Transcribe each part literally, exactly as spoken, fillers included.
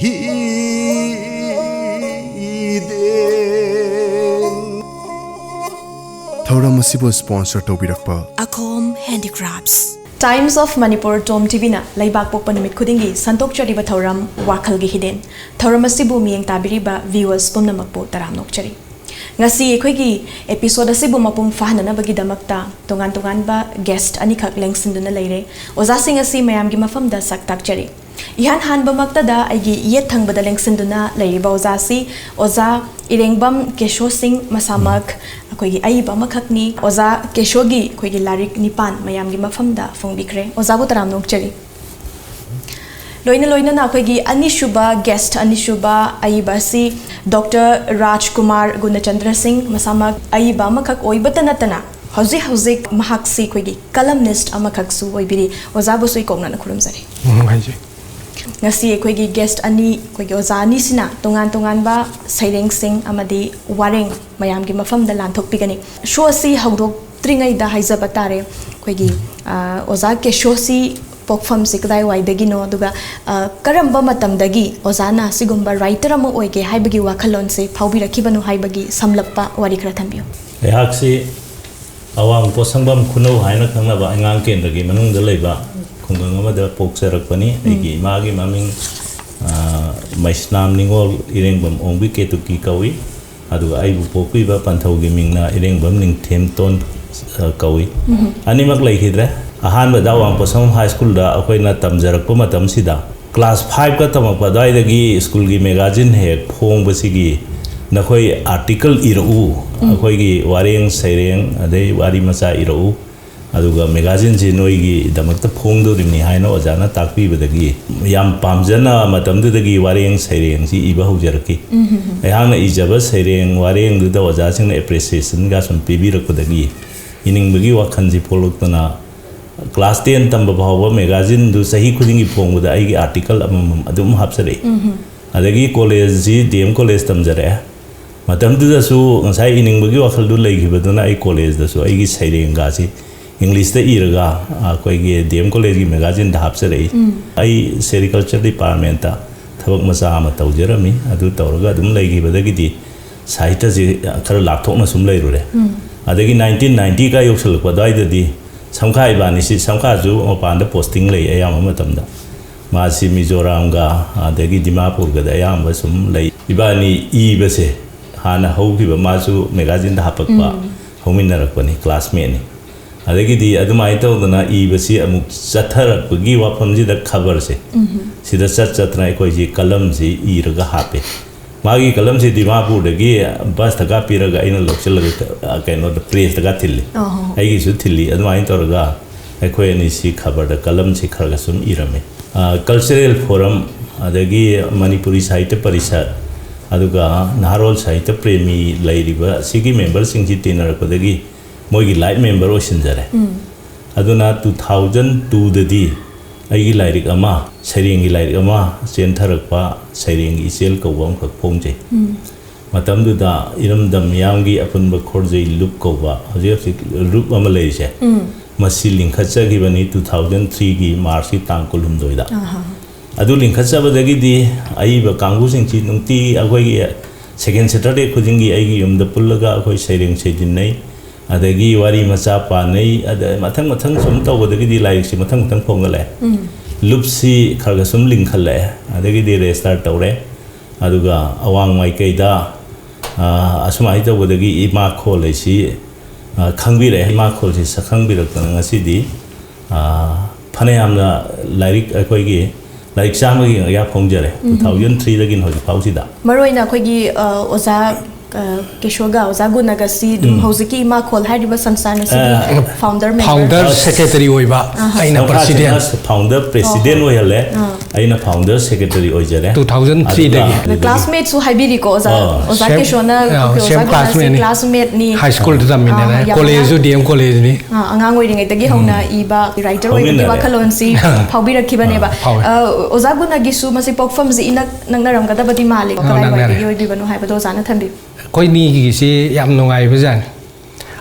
ꯍꯤꯗꯦ꯫ ꯊꯧꯔꯝ ꯑꯁꯤꯕꯨ sponsor ꯇꯧꯕꯤꯔꯛꯄ ꯑꯈꯣꯝ Handicrafts꯫ Times of Manipur Tom TVꯅ ꯂꯩꯕꯥꯛ ꯄꯣꯛꯄ ꯅꯨꯃꯤꯠ ꯈꯨꯗꯤꯡꯒꯤ ꯁꯟꯗꯣꯛꯆꯔꯤꯕ ꯊꯧꯔꯝ ꯋꯥꯈꯜꯒꯤ ꯍꯤꯗꯦꯟ꯫ ꯊꯧꯔꯝ ꯑꯁꯤꯕꯨ ꯃꯤꯠꯌꯦꯡ ꯇꯥꯕꯤꯔꯤꯕ viewers ꯄꯨꯝꯅꯃꯛꯄꯨ ꯇꯔꯥꯝꯅ ꯑꯣꯛꯆꯔꯤ꯫ ꯉꯁꯤ ꯑꯩꯈꯣꯏꯒꯤ episode ꯑꯁꯤꯕꯨ ꯃꯄꯨꯡ ꯐꯥꯍꯟꯅꯅꯕꯒꯤꯗꯃꯛꯇ ꯇꯣꯉꯥꯟ ꯇꯣꯉꯥꯟꯕ guest ꯑꯅꯤꯈꯛ ꯂꯦꯡꯁꯤꯟꯗꯨꯅ ꯂꯩꯔꯦ꯫ ꯑꯣꯖꯥꯁꯤꯡ ꯑꯁꯤ ꯃꯌꯥꯝꯒꯤ ꯃꯐꯝꯗ ꯁꯛ ꯇꯥꯛꯆꯔꯤ꯫ ꯏꯍꯥꯟ ꯍꯥꯟꯕꯃꯛꯇꯗ ꯑꯩꯒꯤ ꯌꯦꯠ ꯊꯪꯕꯗ ꯂꯦꯡꯁꯤꯟꯗꯨꯅ ꯂꯩꯔꯤꯕ ꯑꯣꯖꯥꯁꯤ ꯑꯣꯖꯥ ꯏꯔꯦꯡꯕꯝ ꯀꯦꯁꯣ ꯁꯤꯡ, ꯃꯁꯥꯃꯛ ꯑꯩꯈꯣꯏꯒꯤ ꯑꯏꯕ ꯑꯃꯈꯛꯅꯤ꯫ ꯑꯣꯖꯥ ꯀꯦꯁꯣꯒꯤ ꯑꯩꯈꯣꯏꯒꯤ ꯂꯥꯏꯔꯤꯛ ꯅꯤꯄꯥꯟ ꯃꯌꯥꯝꯒꯤ ꯃꯐꯝꯗ ꯐꯣꯡꯕꯤꯈ꯭ꯔꯦ꯫ ꯑꯣꯖꯥꯕꯨ ꯇꯔꯥꯝꯅ ꯑꯣꯛꯆꯔꯤ꯫ ꯂꯣꯏꯅ ꯂꯣꯏꯅꯅ ꯑꯩꯈꯣꯏꯒꯤ ꯑꯅꯤꯁꯨꯕ guest, ꯑꯅꯤꯁꯨꯕ ꯑꯏꯕ ꯑꯁꯤ Doctor ꯔꯥꯖꯀꯨꯃꯥꯔ ꯒꯨꯅꯆꯟꯗ꯭ꯔ ꯁꯤꯡ, ꯃꯁꯥꯃꯛ ꯑꯏꯕ ꯑꯃꯈꯛ ꯑꯣꯏꯕꯇ ꯅꯠꯇꯅ ꯍꯧꯖꯤꯛ ꯍꯧꯖꯤꯛ ꯃꯍꯥꯛꯁꯤ ꯑꯩꯈꯣꯏꯒꯤ columnist ꯑꯃꯈꯛꯁꯨ ꯑꯣꯏꯕꯤꯔꯤ꯫ ꯑꯣꯖꯥꯕꯨꯁꯨ ꯏꯀꯣꯛꯅꯅ ꯈꯨꯔꯨꯝꯖꯔꯤ꯫ ꯅꯨꯡꯉꯥꯏꯖꯩ꯫ ꯉꯁꯤ ꯑꯩꯈꯣꯏꯒꯤ guest ꯑꯅꯤ, ꯑꯩꯈꯣꯏꯒꯤ ꯑꯣꯖꯥ ꯑꯅꯤꯁꯤꯅ ꯇꯣꯉꯥꯟ ꯇꯣꯉꯥꯟꯕ ꯁꯩꯔꯦꯡꯁꯤꯡ ꯑꯃꯗꯤ ꯋꯥꯔꯦꯡ ꯃꯌꯥꯝꯒꯤ ꯃꯐꯝꯗ ꯂꯥꯟꯊꯣꯛꯄꯤꯒꯅꯤ꯫ Show ꯑꯁꯤ ꯍꯧꯗꯣꯛꯇ꯭ꯔꯤꯉꯩꯗ ꯍꯥꯏꯖꯕ ꯇꯥꯔꯦ, ꯑꯩꯈꯣꯏꯒꯤ, ꯑ, ꯑꯣꯖꯥ ꯀꯦꯁꯣꯁꯤ ꯄꯣꯛꯐꯝꯁꯤ ꯀꯗꯥꯏꯋꯥꯏꯗꯒꯤꯅꯣ, ꯑꯗꯨꯒ, ꯑ, ꯀꯔꯝꯕ ꯃꯇꯝꯗꯒꯤ ꯑꯣꯖꯥꯅ ꯁꯤꯒꯨꯝꯕ writer ꯑꯃ ꯑꯣꯏꯒꯦ ꯍꯥꯏꯕꯒꯤ ꯋꯥꯈꯜꯂꯣꯟꯁꯦ ꯐꯥꯎꯕꯤꯔꯛꯈꯤꯕꯅꯣ ꯍꯥꯏꯕꯒꯤ ꯁꯝꯂꯞꯄ ꯋꯥꯔꯤ ꯈꯔ ꯊꯝꯕꯤꯌꯨ꯫ ꯑꯩꯍꯥꯛꯁꯤ ꯑꯋꯥꯡ ꯄꯣꯠꯁꯪꯕꯝ ꯈꯨꯅꯧ ꯍꯥꯏꯅ ꯈꯪꯅꯕ ꯑꯉꯥꯡ ꯀꯦꯟꯗ꯭ꯔꯒꯤ ꯃꯅꯨꯡꯗ ꯂꯩꯕ ꯈꯨꯡꯒꯪ ꯑꯃꯗ ꯄꯣꯛꯆꯔꯛꯄꯅꯤ꯫ ꯎꯝ꯫ ꯑꯩꯒꯤ ꯏꯃꯥꯒꯤ ꯃꯃꯤꯡ, ꯑ, ꯃꯩꯁꯅꯥꯝ ꯅꯤꯉꯣꯜ ꯏꯔꯦꯡꯕꯝ ꯑꯣꯡꯕꯤ ꯀꯦꯇꯨꯀꯤ ꯀꯧꯏ꯫ ꯑꯗꯨꯒ ꯑꯩꯕꯨ ꯄꯣꯛꯄꯤꯕ ꯄꯟꯊꯧꯒꯤ ꯃꯤꯡꯅ ꯏꯔꯦꯡꯕꯝ ꯅꯤꯡꯊꯦꯝꯇꯣꯟ, ꯑ, ꯀꯧꯏ꯫ ꯎꯝ꯫ ꯑꯅꯤꯃꯛ ꯂꯩꯈꯤꯗ꯭ꯔꯦ꯫ ꯑꯍꯥꯟꯕꯗ ꯑꯋꯥꯡ ꯄꯣꯠꯁꯪꯕꯝ ꯍꯥꯏ ꯁ꯭ꯀꯨꯜꯗ ꯑꯩꯈꯣꯏꯅ ꯇꯝꯖꯔꯛꯄ ꯃꯇꯝꯁꯤꯗ class five ꯀ ꯇꯝꯃꯛꯄ ꯑꯗꯨꯋꯥꯏꯗꯒꯤ ꯁ꯭ꯀꯨꯜꯒꯤ magazine ꯍꯦꯛ ꯐꯣꯡꯕꯁꯤꯒꯤ "ꯅꯈꯣꯏ article ꯏꯔꯛꯎ, ꯎꯝ꯫ ꯑꯩꯈꯣꯏꯒꯤ ꯋꯥꯔꯦꯡ ꯁꯩꯔꯦꯡ ꯑꯗꯩ ꯋꯥꯔꯤ ꯃꯆꯥ ꯏꯔꯛꯎ, ꯑꯗꯨꯒ magazineꯁꯤ ꯅꯣꯏꯒꯤꯗꯃꯛꯇ ꯐꯣꯡꯗꯣꯔꯤꯕꯅꯤ" ꯍꯥꯏꯅ ꯑꯣꯖꯥꯅ ꯇꯥꯛꯄꯤꯕꯗꯒꯤ ꯌꯥꯝ ꯄꯥꯝꯖꯅ ꯃꯇꯝꯗꯨꯗꯒꯤ ꯋꯥꯔꯦꯡ ꯁꯩꯔꯦꯡꯁꯤ ꯏꯕ ꯍꯧꯖꯔꯛꯈꯤ꯫ ꯎꯝ, ꯍꯝ, ꯍꯝ꯫ ꯑꯩꯍꯥꯛꯅ ꯏꯖꯕ ꯁꯩꯔꯦꯡ ꯋꯥꯔꯦꯡꯗꯨꯗ ꯑꯣꯖꯥꯁꯤꯡꯅ appreciationꯒ ꯁꯨꯝ ꯄꯤꯕꯤꯔꯛꯄꯗꯒꯤ ꯏꯅꯤꯡꯕꯒꯤ ꯋꯥꯈꯜꯁꯤ ꯄꯣꯛꯂꯛꯇꯨꯅ class ten ꯇꯝꯕ ꯐꯥꯎꯕ magazineꯗꯨ ꯆꯍꯤ ꯈꯨꯗꯤꯡꯒꯤ ꯐꯣꯡꯕꯗ ꯑꯩꯒꯤ article ꯑꯃꯃꯝ ꯑꯗꯨꯝ ꯍꯥꯞꯆꯔꯛꯏ꯫ ꯎꯝ꯫ ꯑꯗꯒꯤ collegeꯁꯤ D M college ꯇꯝꯖꯔꯛꯑꯦ꯫ ꯃꯇꯝꯗꯨꯗꯁꯨ ꯉꯁꯥꯏ ꯏꯅꯤꯡꯕꯒꯤ ꯋꯥꯈꯜꯗꯨ ꯂꯩꯈꯤꯕꯗꯨꯅ ꯑꯩ collegeꯗꯁꯨ ꯑꯩꯒꯤ ꯁꯩꯔꯦꯡꯒꯁꯤ Englishꯇ ꯏꯔꯒ ꯑꯩꯈꯣꯏꯒꯤ D M collegeꯀꯤ magazineꯗ ꯍꯥꯞꯆꯔꯛꯏ꯫ ꯎꯝ꯫ ꯑꯩ sericulture departmentꯇ ꯊꯕꯛ ꯃꯆꯥ ꯑꯃ ꯇꯧꯖꯔꯝꯃꯤ꯫ ꯑꯗꯨ ꯇꯧꯔꯒ ꯑꯗꯨꯝ ꯂꯩꯈꯤꯕꯗꯒꯤꯗꯤ ꯁꯥꯍꯤꯇ꯭ꯌꯁꯤ ꯈꯔ ꯂꯥꯞꯊꯣꯛꯅ ꯁꯨꯝ ꯂꯩꯔꯨꯔꯦ꯫ ꯑꯗꯒꯤ ꯅꯥꯏꯟꯇꯤꯟ ꯅꯥꯏꯟꯇꯤꯒ ꯌꯧꯁꯜꯂꯛꯄ ꯑꯗꯨꯋꯥꯏꯗꯗꯤ ꯁꯝꯈꯥ ꯏꯕꯥꯅꯤꯁꯤ, ꯁꯝꯈꯥꯁꯨ ꯃꯄꯥꯟꯗ ꯄꯣꯁꯇꯤꯡ ꯂꯩ ꯑꯌꯥꯝꯕ ꯃꯇꯝꯗ꯫ ꯃꯥꯁꯤ ꯃꯤꯖꯣꯔꯥꯝꯒ ꯑꯗꯒꯤ ꯗꯤꯃꯥꯄꯨꯔꯒꯗ ꯑꯌꯥꯝꯕ ꯁꯨꯝ ꯂꯩ꯫ ꯏꯕꯥꯅꯤ ꯏꯕꯁꯦ ꯍꯥꯟꯅ ꯍꯧꯈꯤꯕ, ꯃꯥꯁꯨ ꯃꯦꯒꯥꯖꯤꯟꯗ ꯍꯥꯄꯛꯄ, ꯍꯧꯃꯤꯟꯅꯔꯛꯄꯅꯤ, ꯀ꯭ꯂꯥꯁꯃꯦꯠꯅꯤ꯫ ꯑꯗꯒꯤꯗꯤ ꯑꯗꯨꯃꯥꯏꯅ ꯇꯧꯗꯅ ꯏꯕꯁꯤ ꯑꯃꯨꯛ ꯆꯠꯊꯔꯛꯄꯒꯤ ꯋꯥꯐꯝꯁꯤꯗ ꯈꯕꯔꯁꯦ ꯁꯤꯗ ꯆꯠ ꯆꯠꯇꯅ ꯑꯩꯈꯣꯏꯁꯤ ꯀꯂꯝꯁꯤ ꯏꯔꯒ ꯍꯥꯞꯄꯦ꯫ ꯃꯥꯒꯤ ꯀꯂꯝꯁꯤ ꯗꯤꯃꯥꯄꯨꯔꯗꯒꯤ ꯕꯁꯇꯒ ꯄꯤꯔꯒ ꯑꯩꯅ ꯂꯧꯁꯤꯜꯂꯒ, ꯑ, ꯀꯩꯅꯣꯗ, ꯄ꯭ꯔꯦꯁꯇꯒ ꯊꯤꯜꯂꯤ꯫ ꯑꯣꯍꯣ꯫ ꯑꯩꯒꯤꯁꯨ ꯊꯤꯜꯂꯤ꯫ ꯑꯗꯨꯃꯥꯏꯅ ꯇꯧꯔꯒ ꯑꯩꯈꯣꯏ ꯑꯅꯤꯁꯤ ꯈꯕꯔꯗ ꯀꯂꯝꯁꯤ ꯈꯔꯒ ꯁꯨꯝ ꯏꯔꯝꯃꯤ꯫ ꯑ, ꯀꯜꯆꯔꯦꯜ ꯐꯣꯔꯝ, ꯑꯗꯒꯤ ꯃꯅꯤꯄꯨꯔꯤ ꯁꯥꯍꯤꯇ꯭ꯌ ꯄꯔꯤꯁꯠ, ꯑꯗꯨꯒ ꯅꯍꯥꯔꯣꯜ ꯁꯥꯍꯤꯇ꯭ꯌ ꯄ꯭ꯔꯦꯃꯤ ꯂꯩꯔꯤꯕ ꯑꯁꯤꯒꯤ ꯃꯦꯝꯕꯔꯁꯤꯡꯁꯤ ꯇꯤꯟꯅꯔꯛꯄꯗꯒꯤ ꯃꯣꯏꯒꯤ ꯂꯥꯏꯐ ꯃꯦꯝꯕꯔ ꯑꯣꯏꯁꯤꯟꯖꯔꯦ꯫ ꯑꯗꯨꯅ ꯇꯨ ꯊꯥꯎꯖꯟ ꯇꯨꯗꯗꯤ ꯑꯩꯒꯤ ꯂꯥꯏꯔꯤꯛ ꯑꯃ, ꯁꯩꯔꯦꯡꯒꯤ ꯂꯥꯏꯔꯤꯛ ꯑꯃ, ꯆꯦꯟꯊꯔꯛꯄ ꯁꯩꯔꯦꯡꯒꯤ ꯏꯆꯦꯜ ꯀꯧꯕ ꯑꯃꯈꯛ ꯐꯣꯡꯖꯩ꯫ ꯃꯇꯝꯗꯨꯗ ꯏꯔꯝꯗꯝ ꯃꯤꯌꯥꯝꯒꯤ ꯑꯄꯨꯟꯕ ꯈꯣꯔꯖꯩ ꯂꯨꯞ ꯀꯧꯕ ꯍꯧꯖꯤꯛ ꯍꯧꯖꯤꯛ ꯂꯨꯞ ꯑꯃ ꯂꯩꯔꯤꯁꯦ, ꯃꯁꯤ ꯂꯤꯡꯈꯠꯆꯈꯤꯕꯅꯤ ꯇꯨ ꯊꯥꯎꯖꯟ ꯊ꯭ꯔꯤꯒꯤ ꯃꯥꯔꯁꯀꯤ ꯇꯥꯡ ꯀꯨꯟꯍꯨꯝꯗꯣꯏꯗ꯫ ꯑꯗꯨ ꯂꯤꯡꯈꯠꯆꯕꯗꯒꯤꯗꯤ ꯑꯏꯕ ꯀꯥꯡꯕꯨꯁꯤꯡꯁꯤ ꯅꯨꯡꯇꯤ ꯑꯩꯈꯣꯏꯒꯤ ꯁꯦꯀꯦꯟ ꯁꯦꯇꯔꯗꯦ ꯈꯨꯗꯤꯡꯒꯤ ꯑꯩꯒꯤ ꯌꯨꯝꯗ ꯄꯨꯜꯂꯒ ꯑꯩꯈꯣꯏ ꯁꯩꯔꯦꯡ ꯁꯩꯖꯤꯟꯅꯩ, ꯑꯗꯒꯤ ꯋꯥꯔꯤ ꯃꯆꯥ ꯄꯥꯅꯩ꯫ ꯑꯗ ꯃꯊꯪ ꯃꯊꯪ ꯁꯨꯝ ꯇꯧꯕꯗꯒꯤꯗꯤ ꯂꯥꯏꯔꯤꯛꯁꯤ ꯃꯊꯪ ꯃꯊꯪ ꯐꯣꯡꯒꯠꯂꯛꯑꯦ꯫ ꯂꯨꯞꯁꯤ ꯈꯔ ꯈꯔ ꯁꯨꯝ ꯂꯤꯡꯈꯠꯂꯛꯑꯦ꯫ ꯑꯗꯒꯤꯗꯤ ꯔꯦꯖꯤꯁꯇꯥꯔ ꯇꯧꯔꯦ꯫ ꯑꯗꯨꯒ ꯑꯋꯥꯡ ꯃꯥꯏꯀꯩꯗ, ꯑ, ꯑꯁꯨꯃꯥꯏꯅ ꯇꯧꯕꯗꯒꯤ ꯏꯃꯥ ꯈꯣꯜ ꯍꯥꯏꯁꯤ, ꯑ, ꯈꯪꯕꯤꯔꯛꯑꯦ꯫ ꯏꯃꯥ ꯈꯣꯜꯁꯤ ꯁꯛꯈꯪꯕꯤꯔꯛꯇꯅ ꯉꯁꯤꯗꯤ, ꯑ, ꯐꯅꯌꯥꯝꯅ ꯂꯥꯏꯔꯤꯛ, ꯑꯩꯈꯣꯏꯒꯤ ꯂꯥꯏꯔꯤꯛ ꯆꯥꯝꯃꯒꯤ ꯃꯌꯥ ꯐꯣꯡꯖꯔꯦ, ꯇꯨ ꯊꯥꯎꯖꯟ ꯊ꯭ꯔꯤꯗꯒꯤꯅ ꯍꯧꯖꯤꯛ ꯐꯥꯎꯁꯤꯗ꯫ ꯃꯔꯨꯑꯣꯏꯅ ꯑꯩꯈꯣꯏꯒꯤ, ꯑ, ꯑꯣꯖꯥ, ꯑ, ꯀꯦꯁꯣꯒ ꯑꯣꯖꯥ ꯒꯨꯅꯒꯁꯤ ꯑꯗꯨꯝ ꯍꯧꯖꯤꯛꯀꯤ ꯏꯃꯥ ꯈꯣꯜ ꯍꯥꯏꯔꯤꯕ ꯁꯪꯁꯊꯥꯟ ꯑꯁꯤꯒꯤ ꯑ, ꯐꯥꯎꯟꯗꯔ ꯃꯦꯝꯕꯔ꯫ ꯐꯥꯎꯟꯗꯔ ꯁꯦꯀ꯭ꯔꯦꯇꯔꯤ ꯑꯣꯏꯕ, ꯑꯩꯅ ꯁꯪꯁꯊꯥꯟꯁꯤꯅ ꯄ꯭ꯔꯁꯤꯗꯦꯟ꯫ ꯐꯥꯎꯟꯗꯔ ꯄ꯭ꯔꯦꯁꯤꯗꯦꯟ ꯑꯣꯏꯍꯜꯂꯦ꯫ ꯑꯩꯅ ꯐꯥꯎꯟꯗꯔ ꯁꯦꯀ꯭ꯔꯦꯇꯔꯤ ꯑꯣꯏꯖꯔꯦ꯫ ꯇꯨ ꯊꯥꯎꯖꯟ ꯊ꯭ꯔꯤꯗꯒꯤ꯫ ꯑꯗꯨꯒ ꯀ꯭ꯂꯥꯁꯃꯦꯠꯁꯨ ꯍꯥꯏꯕꯤꯔꯤꯀꯣ ꯑꯣꯖꯥ, ꯑꯥ꯫ ꯑꯣꯖꯥ ꯁꯦꯝ-, ꯀꯦꯁꯣꯅ ꯑꯥ, ꯑꯩꯈꯣꯏ ꯁꯦꯝ ꯑꯣꯖꯥ ꯒꯨꯅꯁꯤ ꯀ꯭ꯂꯥꯁꯃꯦꯠꯅꯤ꯫ ꯀ꯭ꯂꯥꯁꯃꯦꯠꯅꯤ꯫ ꯍꯥꯏ ꯁ꯭ꯀꯨꯜꯗ ꯇꯝꯃꯤꯟꯅꯔꯦ, ꯑꯥ, ꯌꯥꯝ ꯀꯣꯂꯦꯖꯁꯨ ꯑꯉꯥꯡ ꯗꯤ ꯑꯦꯝ ꯀꯣꯂꯦꯖꯅꯤ꯫ ꯑꯥ, ꯑꯉꯥꯡ ꯑꯣꯏꯔꯤꯉꯩꯗꯒꯤ ꯍꯧꯅ ꯏꯕ ꯔꯥꯏꯇꯔ ꯑꯣꯏꯕꯒꯤ ꯍꯧꯃꯤꯟꯅꯔꯦ꯫ ꯋꯥꯈꯜꯂꯣꯟꯁꯤ ꯐꯥꯎꯕꯤꯔꯛꯈꯤꯕꯅꯦꯕ꯫ ꯑꯥ, ꯐꯥꯎꯋꯦ꯫ ꯑꯥ, ꯑꯣꯖꯥ ꯒꯨꯅꯒꯤꯁꯨ ꯃꯁꯤ ꯄꯣꯛꯐꯝꯁꯤ ꯏꯅꯛ ꯅꯛꯅꯔꯝꯒꯗꯕꯗꯤ ꯃꯥꯜꯂꯤ꯫ ꯑꯥ, ꯀꯗꯥꯏꯋꯥꯏꯗꯒꯤ ꯅꯛꯅꯔꯦ꯫ ꯑꯣꯏꯕꯤꯕꯅꯣ ꯍꯥꯏꯕꯗꯣ ꯑꯣꯖꯥꯅ ꯊꯝꯕꯤꯌꯨ꯫ ꯑꯩꯈꯣꯏꯅꯤꯒꯤꯁꯤ ꯌꯥꯝ ꯅꯨꯡꯉꯥꯏꯕ ꯖꯥꯠꯅꯤ꯫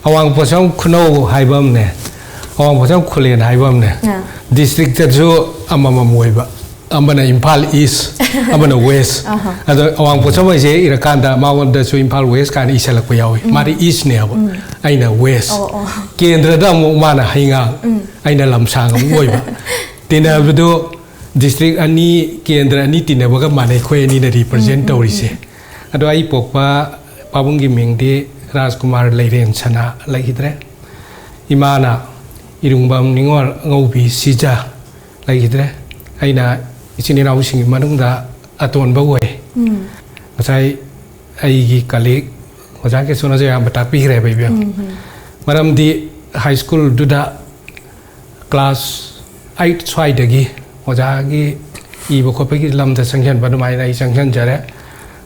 ꯑꯋꯥꯡ ꯄꯣꯠꯁꯪ ꯈꯨꯅꯧ ꯍꯥꯏꯕ ꯑꯃꯅꯦ, ꯑꯋꯥꯡ ꯄꯣꯠꯁꯪ ꯈꯨꯂꯦꯟ ꯍꯥꯏꯕ ꯑꯃꯅꯦ꯫ ꯑꯥ꯫ ꯗꯤꯁꯇ꯭ꯔꯤꯛꯇꯁꯨ ꯑꯃꯃꯝ ꯑꯣꯏꯕ꯫ ꯑꯃꯅ ꯏꯝꯐꯥꯜ ꯏꯁ, ꯑꯃꯅ ꯋꯦꯁ꯫ ꯑꯗꯣ ꯑꯋꯥꯡ ꯄꯣꯠꯁꯪꯕꯝ ꯍꯥꯏꯁꯦ ꯏꯔꯀꯥꯟꯗ ꯃꯉꯣꯟꯗꯁꯨ ꯏꯝꯐꯥꯜ ꯋꯦꯁ ꯀꯥꯏꯅ ꯏꯁꯜꯂꯛꯄ ꯌꯥꯎꯏ꯫ ꯃꯥꯗꯤ ꯏꯁꯅꯦꯕ, ꯑꯩꯅ ꯋꯦꯁ꯫ ꯀꯦꯟꯗ꯭ꯔꯗ ꯑꯃꯨꯛ ꯃꯥꯅ ꯍꯩꯉꯥꯡ, ꯑꯩꯅ ꯂꯝꯁꯥꯡ ꯑꯃꯨꯛ ꯑꯣꯏꯕ꯫ ꯇꯤꯟꯅꯕꯗꯣ ꯗꯤꯁꯇ꯭ꯔꯤꯛ ꯑꯅꯤ, ꯀꯦꯟꯗ꯭ꯔ ꯑꯅꯤ ꯇꯤꯟꯅꯕꯒ ꯃꯥꯟꯅꯩ ꯑꯩꯈꯣꯏ ꯑꯅꯤꯅ ꯔꯤꯄ꯭ꯔꯖꯦꯟ ꯇꯧꯔꯤꯁꯦ꯫ ꯑꯗꯣ ꯑꯩ ꯄꯣꯛꯄ ꯄꯥꯕꯨꯡꯒꯤ ꯃꯤꯡꯗꯤ ꯔꯥꯖꯀꯨꯃꯥꯔ ꯂꯩꯔꯦꯟ ꯁꯅꯥ ꯂꯩꯈꯤꯗ꯭ꯔꯦ꯫ ꯏꯃꯥꯅ ꯏꯔꯨꯡꯕꯝ ꯅꯤꯉꯣꯜ ꯑꯉꯧꯕꯤ ꯁꯤꯖ ꯂꯩꯈꯤꯗ꯭ꯔꯦ꯫ ꯑꯩꯅ ꯏꯆꯤꯟ ꯏꯅꯥꯎꯁꯤꯡꯒꯤ ꯃꯅꯨꯡꯗ ꯑꯇꯣꯟꯕ ꯑꯣꯏ꯫ ꯉꯁꯥꯏ ꯑꯩꯒꯤ ꯀꯂꯤꯛ ꯑꯣꯖꯥ ꯀꯦꯁꯣꯅꯁꯨ ꯑꯌꯥꯝꯕ ꯇꯥꯛꯄꯤꯈ꯭ꯔꯦꯕ, ꯏꯕꯦꯝ꯫ ꯃꯔꯝꯗꯤ ꯍꯥꯏ ꯁ꯭ꯀꯨꯜꯗꯨꯗ ꯀ꯭ꯂꯥꯁ ꯑꯩꯠ ꯁ꯭ꯋꯥꯏꯗꯒꯤ ꯑꯣꯖꯥꯒꯤ ꯏꯕ ꯈꯣꯠꯄꯒꯤ ꯂꯝꯗ ꯆꯪꯁꯤꯟꯕ ꯑꯗꯨꯃꯥꯏꯅ ꯑꯩ ꯆꯪꯁꯤꯟꯖꯔꯦ꯫